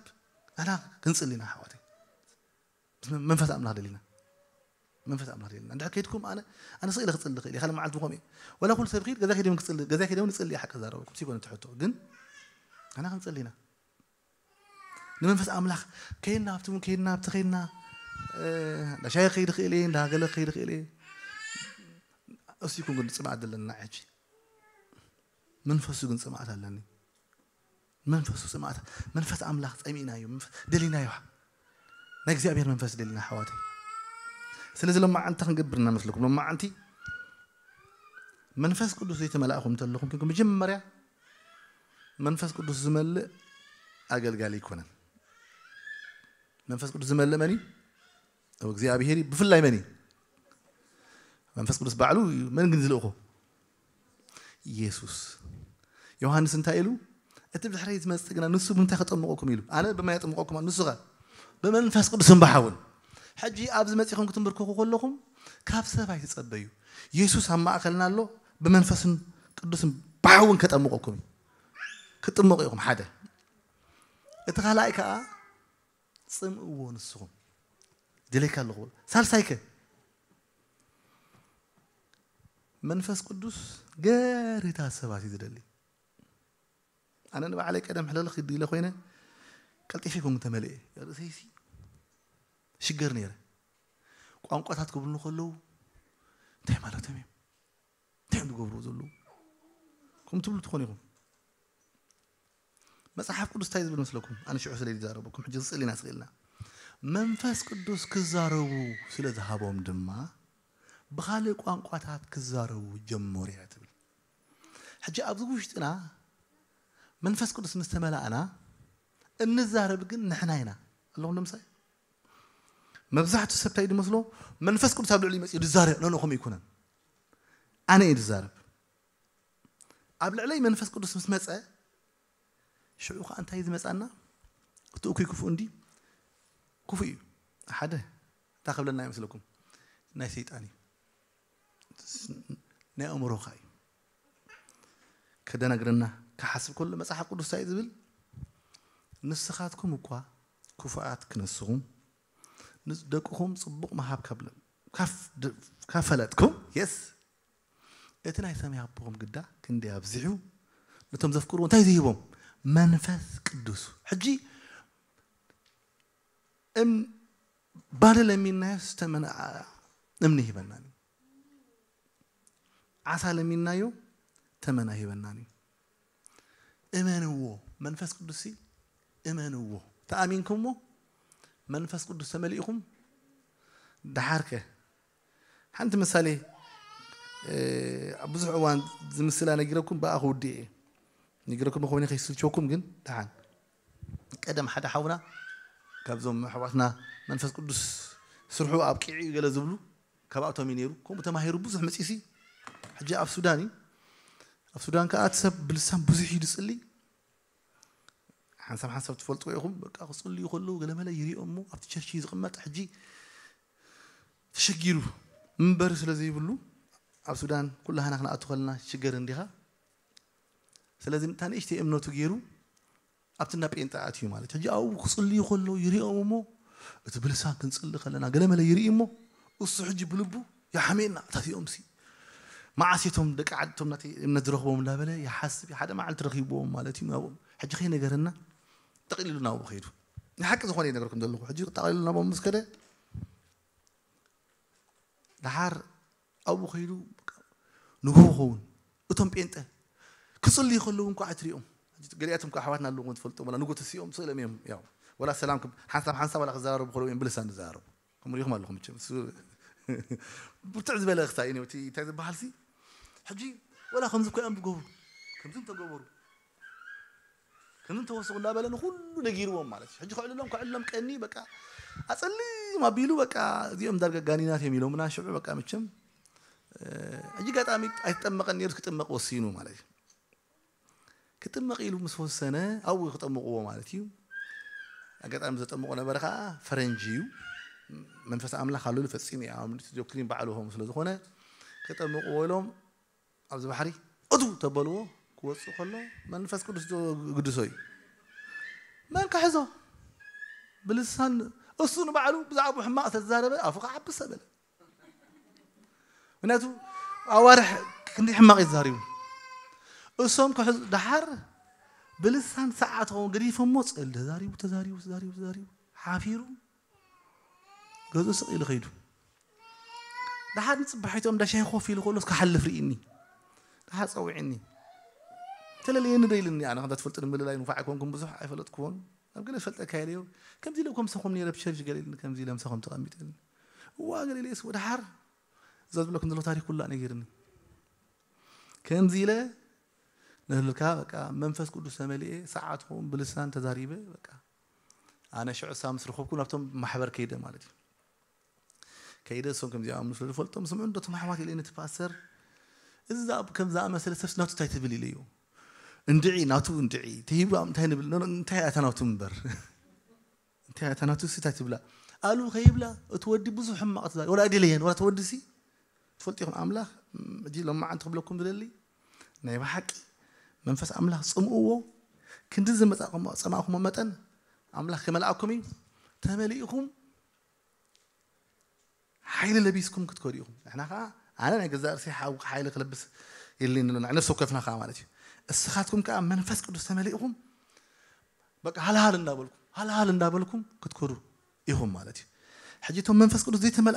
ኣና ክንጽል ኢና ኣሕዋተይ። መንፈስ ኣምላኽ ደሊና፣ መንፈስ ኣምላኽ ደሊና። እንድሕር ከይድኩም ኣነ ኣነ ስኢለ ክጽሊ ክእል እየ። ካልእ መዓልቲ ምኾም እየ። ወላ ኩሉ ሰብ ኺድ ገዛ ከይደም ክጽሊ፣ ገዛ ከይደም ንጽሊ እየ። ሓቂ ዛረበኩም ሲኮነ ትሕቶ ግን ኣና ክንጽሊ ኢና። ንመንፈስ ኣምላኽ ከይና ኣብቲ እውን ከይና ኣብቲ ከይና እንዳሻይ ከይድ ክእል እየ፣ እንዳገለ ከይድ ክእል እየ። እሱ ይኩን ግን ጽምኣት ዘለና ሕጂ መንፈሱ ግን ጽምኣት ኣለኒ። መንፈሱ ጽምኣት፣ መንፈስ ኣምላኽ ጸሚእናዮ፣ መንፈስ ደሊናዮ። ናይ እግዚኣብሔር መንፈስ ደሊና ኣሕዋተይ። ስለዚ ሎማዓንቲ ክንገብር ኢና መስለኩም። ሎማዓንቲ መንፈስ ቅዱስ ዘይተመላእኹም እንተለኹም፣ ግን መጀመርያ መንፈስ ቅዱስ ዝመልእ ኣገልጋሊ ኣይኮነን። መንፈስ ቅዱስ ዝመልእ መን እዩ? እግዚኣብሔር እዩ። ብፍላይ መን እዩ? መንፈስ ቅዱስ ባዕሉ እዩ። መን ግን ዝልእኹ? ኢየሱስ። ዮሃንስ እንታይ ኢሉ? እቲ ብድሕረይ ዝመጽእ ግና ንሱ ብምንታይ ከጠምቐኩም ኢሉ? ኣነ ብማይ የጥምቐኩም፣ ንሱ ኸ ብመንፈስ ቅዱስን ብሓውን። ሕጂ ኣብዚ መጺኹም ክትንብርከኹ ከለኹም ካብ ሰብ ኣይትጸበዩ። ኢየሱስ ኣብ ማእከልና ኣሎ፣ ብመንፈስን ቅዱስን ብሓውን ከጠምቐኩም እዩ። ክትጥመቑ ኢኹም ሓደ። እቲ ካልኣይ ከኣ ጽምእዎ ንስኹም። ደለይካ ኣለኹ። ሳልሳይከ መንፈስ ቅዱስ ገርህታት ሰባት እዩ ዝደሊ። ኣነ ንባዕለይ ቀደም ሕልኽልኽ ኢለ ኮይነ ቀልጢፈ ይኮንኩ ተመልኤ። ርእሰይሲ ሽገር ነይረ። ቋንቋታት ክብሉ ከለዉ እንታይ ማለቶም እዮም? እንታይ እዮም ዝገብሩ ዘለዉ? ከም ትብሉ ትኾኑ ኢኹም። መጽሓፍ ቅዱስ እንታይ ዝብል መስለኩም? ኣነ ሽዑ ስለ ዝዛረበኩም ሕጂ ዝጽል ኢና ስኢልና። መንፈስ ቅዱስ ክዛረቡ ስለ ዝሃቦም ድማ ብኻልእ ቋንቋታት ክዛረቡ ጀመሩ እያ ትብል። ሕጂ ኣብዚ ውሽጥና መንፈስ ቅዱስ ምስ ተመላእና እንዛረብ ግን ንሕና ኢና። ኣለኹም ዶ ምሳይ? መብዛሕትኡ ሰብ እንታይ እዩ ዝመስሎ? መንፈስ ቅዱስ ኣብ ልዕሊ መጺኡ ዝዛረብ። ኖ፣ ኖ፣ ከምኡ ኣይኮነን። ኣነ እየ ዝዛረብ። ኣብ ልዕለይ መንፈስ ቅዱስ ምስ መጸ ሽዑ ኸዓ እንታይ እዩ ዝመጻና? እቲ እኩይ ክፉእ እንዲ ክፉእ እዩ። ሓደ እንታይ ክብለና ይመስለኩም? ናይ ሰይጣን እዩ። ናይ ኣእምሮኻ እዩ። ከደናግረና ክሓስብ ከሎ መጽሓፍ ቅዱስ እንታይ እዩ ዝብል? ንስኻትኩም እኳ ክፉኣት ክነስኹም ንደቅኹም ጽቡቕ መሃብ ካብ ለ-፣ ካብ ድ-፣ ካብ ፈለጥኩም፣ የስ፣ እቲ ናይ ሰማይ ኣቦኹም ግዳ ክንደይ ኣብዚሑ ነቶም ዘፍቅርዎ እንታይ ዝሂቦም? መንፈስ ቅዱስ። ሕጂ እም-፣ ባሊ ለሚንናዮ ዝተመንኣ እምኒ ሂበናን እዩ። ዓሳ ለሚንናዮ ተመን ኣይህበናን እዩ። እመንዎ፣ መንፈስ ቅዱስ እመንዎ። ተኣሚንኩምዎ መንፈስ ቅዱስ ተመሊእኩም። ደሓርከ ሓንቲ ምሳሌ፣ እ፣ ኣብ ብዙሕ እዋን ዝምስላ ነጊረኩም ብኣ ክውድእ እየ። ነጊረኩም ኮይነ ከይስልቸኩም ግን ደሓን። ቀደም ሓደ ሓውና ካብዞም ኣሕዋትና መንፈስ ቅዱስ ስርሑ ኣብቂዑ እዩ ገለ ዝብሉ ካብኣቶም እዩ ነይሩ። ከምኡ ተማሂሩ ብዙሕ መጺሲ። ሕጂ ኣብ ሱዳን እዩ። ኣብ ሱዳን ከኣ እቲ ሰብ ብልሳን ብዙሕ እዩ ዝጽሊ። ሓንሳብ ሓንሳብ ትፈልጥዎ ኢኹም። በቃ ክጽልዩ ከለዉ ገለመለ ይሪኦ እሞ ኣብቲ ቸርች እዩ ዝቕመጥ። ሕጂ ተሸጊሩ መንበሪ ስለ ዘይብሉ ኣብ ሱዳን ኩላህና ክንኣቱ ከለና ሽገር እንዲኻ። ስለዚ እታ ንእሽተይ እምነቱ ገይሩ ኣብቲ እንዳ ጴንጠ ኣትዩ ማለት። ሕጂ ኣብኡ ክጽልዩ ከለዉ ይሪኦም እሞ እቲ ብልሳን ክንጽሊ ከለና ገለመለ ይርኢ እሞ እሱ ሕጂ ብልቡ ይሓምየና። እታቲኦምሲ መዓስ እቶም ደቂ ዓድቶም ናተይ እምነት ዝረኽቦም እንዳበለ ይሓስብ። ሓደ መዓልቲ ረኺብዎም ማለት እዩ ናብኦም። ሕጂ ከይነገረና ጠቕሊሉ ናብኡ ከይዱ። ንሓቂ ዝኾነ ይነገርኩም ዘለኹ። ሕጂ ጠቕሊሉ ናብኦም ምስ ከደ ደሓር ኣብኡ ከይዱ ንግሆ ኸውን እቶም ጴንጠ ክጽልዩ ከለዉ እንኳ ኣይትሪኦም። ገሊኣቶም ከ ኣሕዋትና ኣለዉ ትፈልጦም፣ ወላ ንግሆ ተሲኦም ስእሎም እዮም። ያው ወላ ሰላም ክብ-፣ ሓንሳብ ሓንሳብ ወላ ክዘራረቡ ከለዉ እዮም ብልሳን ዝዘራረቡ። ከም ሪኹም ኣለኹም መቸም። እሱ ብርትዕ ዝበለ ክሳይ እዩ እቲ እንታይ ዝበሃል ሲ። ሕጂ ወላ ከምዚ እኮ እዮም ዝገብሩ። ከምዚ እንተገበሩ ከምዚ እንተወሰኹ እንዳበለ ንኹሉ ነጊርዎም ማለት እዩ። ሕጂ ከዕልሎም ከዕልሎም ቀኒ በቃ ኣጸሊም ኣቢሉ በቃ እዚኦም ዳርጋ ጋኒናት እዮም ኢሎምና ሽዑ በቃ መቸም ሕጂ ኣጋጣሚ ኣይተጠመቐን ነይሩ፣ ክጥመቕ ወሲኑ ማለት እዩ። ክጥመቕ ኢሉ ምስ ወሰነ ኣብኡ ክጠምቕዎ ማለት እዩ። ኣጋጣሚ ዘጠምቆ ነበረ ከዓ ፈረንጂ እዩ። መንፈስ ኣምላኽ ኣሉ ፈጺሙ እዩ። ዶክትሪን ባዕሉ ከም ስለ ዝኾነ ክጠምቕዎ ኢሎም ኣብዚ ባሕሪ እቱ ተበልዎ። ክወፅእ ከሎ መንፈስ ቅዱስ ግድሶ እዩ። መን ክሕዞ? ብልሳን እሱ ንባዕሉ ብዛዕባ ሕማቕ ተዛረበ ኣፉ ከዓ ብሰ በለ። ምክንያቱ ኣዋርሕ ክንዲ ሕማቕ እዩ ተዛሪቡ። እሶም ክሕዙ ደሓር ብልሳን ሰዓት ኸውን ገዲፎሞ ጸል ተዛሪቡ ተዛሪቡ ተዛሪቡ ተዛሪቡ ሓፊሩ ገዝኡ ስቕ ኢሉ ኸይዱ። ደሓር ንጽባሒቶም እንዳ ሻሂ ኮፍ ኢሉ ከሎስ ክሓልፍ ርኢኒ። ደሓር ጸዊዕኒ። ተለለየኒ ዶ ኢልኒ። ኣነ ከምታ ትፈልጥኒ ምልላይ ንፋዕ ኣይኮንኩም ብዙሕ ኣይፈለጥኩዎን። ኣብ ገለ ዝፈልጠካ ኢለዮ። ከምዚ ኢለ ከምሰኹም ነይረ ብቸርች ገለ ኢልኒ ከምዚ ኢለ ምሳኹም ተቐሚጠ ኢልኒ። እዋ ገለ ኢለየስ ወደሓር እዛ ዝብለኩም ዘሎ ታሪክ ኩላ ነጊርኒ። ከምዚ ኢለ ንህልካ በቃ መንፈስ ቅዱስ ተመሊኤ ሰዓት ኹም ብልሳን ተዛሪበ በቃ ኣነ ሽዑ እሳ ምስ ረኸብኩ ናብቶም ማሕበር ከይደ ማለት እዩ። ከይደ እሶም ከምዚኣ ምስ ዝፈልጦም ስምዑ እንዶ ተማሕዋት ኢለ ነቲ ፓስተር እዚ ከምዛ መሰለ ሰብስ ናቱ እንታይ ትብል ኢለዮ። እንድዒ ናቱ እንድዒ ተሂቡ እንታይ ንብል እንታይ ኣታ ናቱ እምበር እንታይ ኣታ ናቱ ሲ እንታይ ትብላ ኣሉ ከይብላ እቲ ወዲ ብዙሕ ሕማቕ ትዛሪ ወላ ደለየን ወላ ተወዲ ሲ ትፈልጡ ኢኹም ኣምላኽ እጂ ሎማዓንቲ ክብለኩም ዝደሊ ናይ ብሓቂ መንፈስ ኣምላኽ ጽምእዎ ክንዲ ዝመጻእኩም ጸማእኩሞ መጠን ኣምላኽ ከመልኣኩም እዩ ተመሊእኩም ሓይሊ ለቢስኩም ክትከዱ ኢኹም። ንሕና ከዓ ኣነ ናይ ገዛእ ርእሰይ ሓው ሓይሊ ክለብስ የድልየኒ ኣሎ። ንነፍሲ ወከፍና ከዓ ማለት እዩ። እስኻትኩም ከዓ መንፈስ ቅዱስ ተመሊእኹም በቃ ሃልሃል እንዳበልኩም ሃልሃል እንዳበልኩም ክትከዱ ኢኹም ማለት እዩ። ሕጂ እቶም መንፈስ ቅዱስ ዘይተመልኣ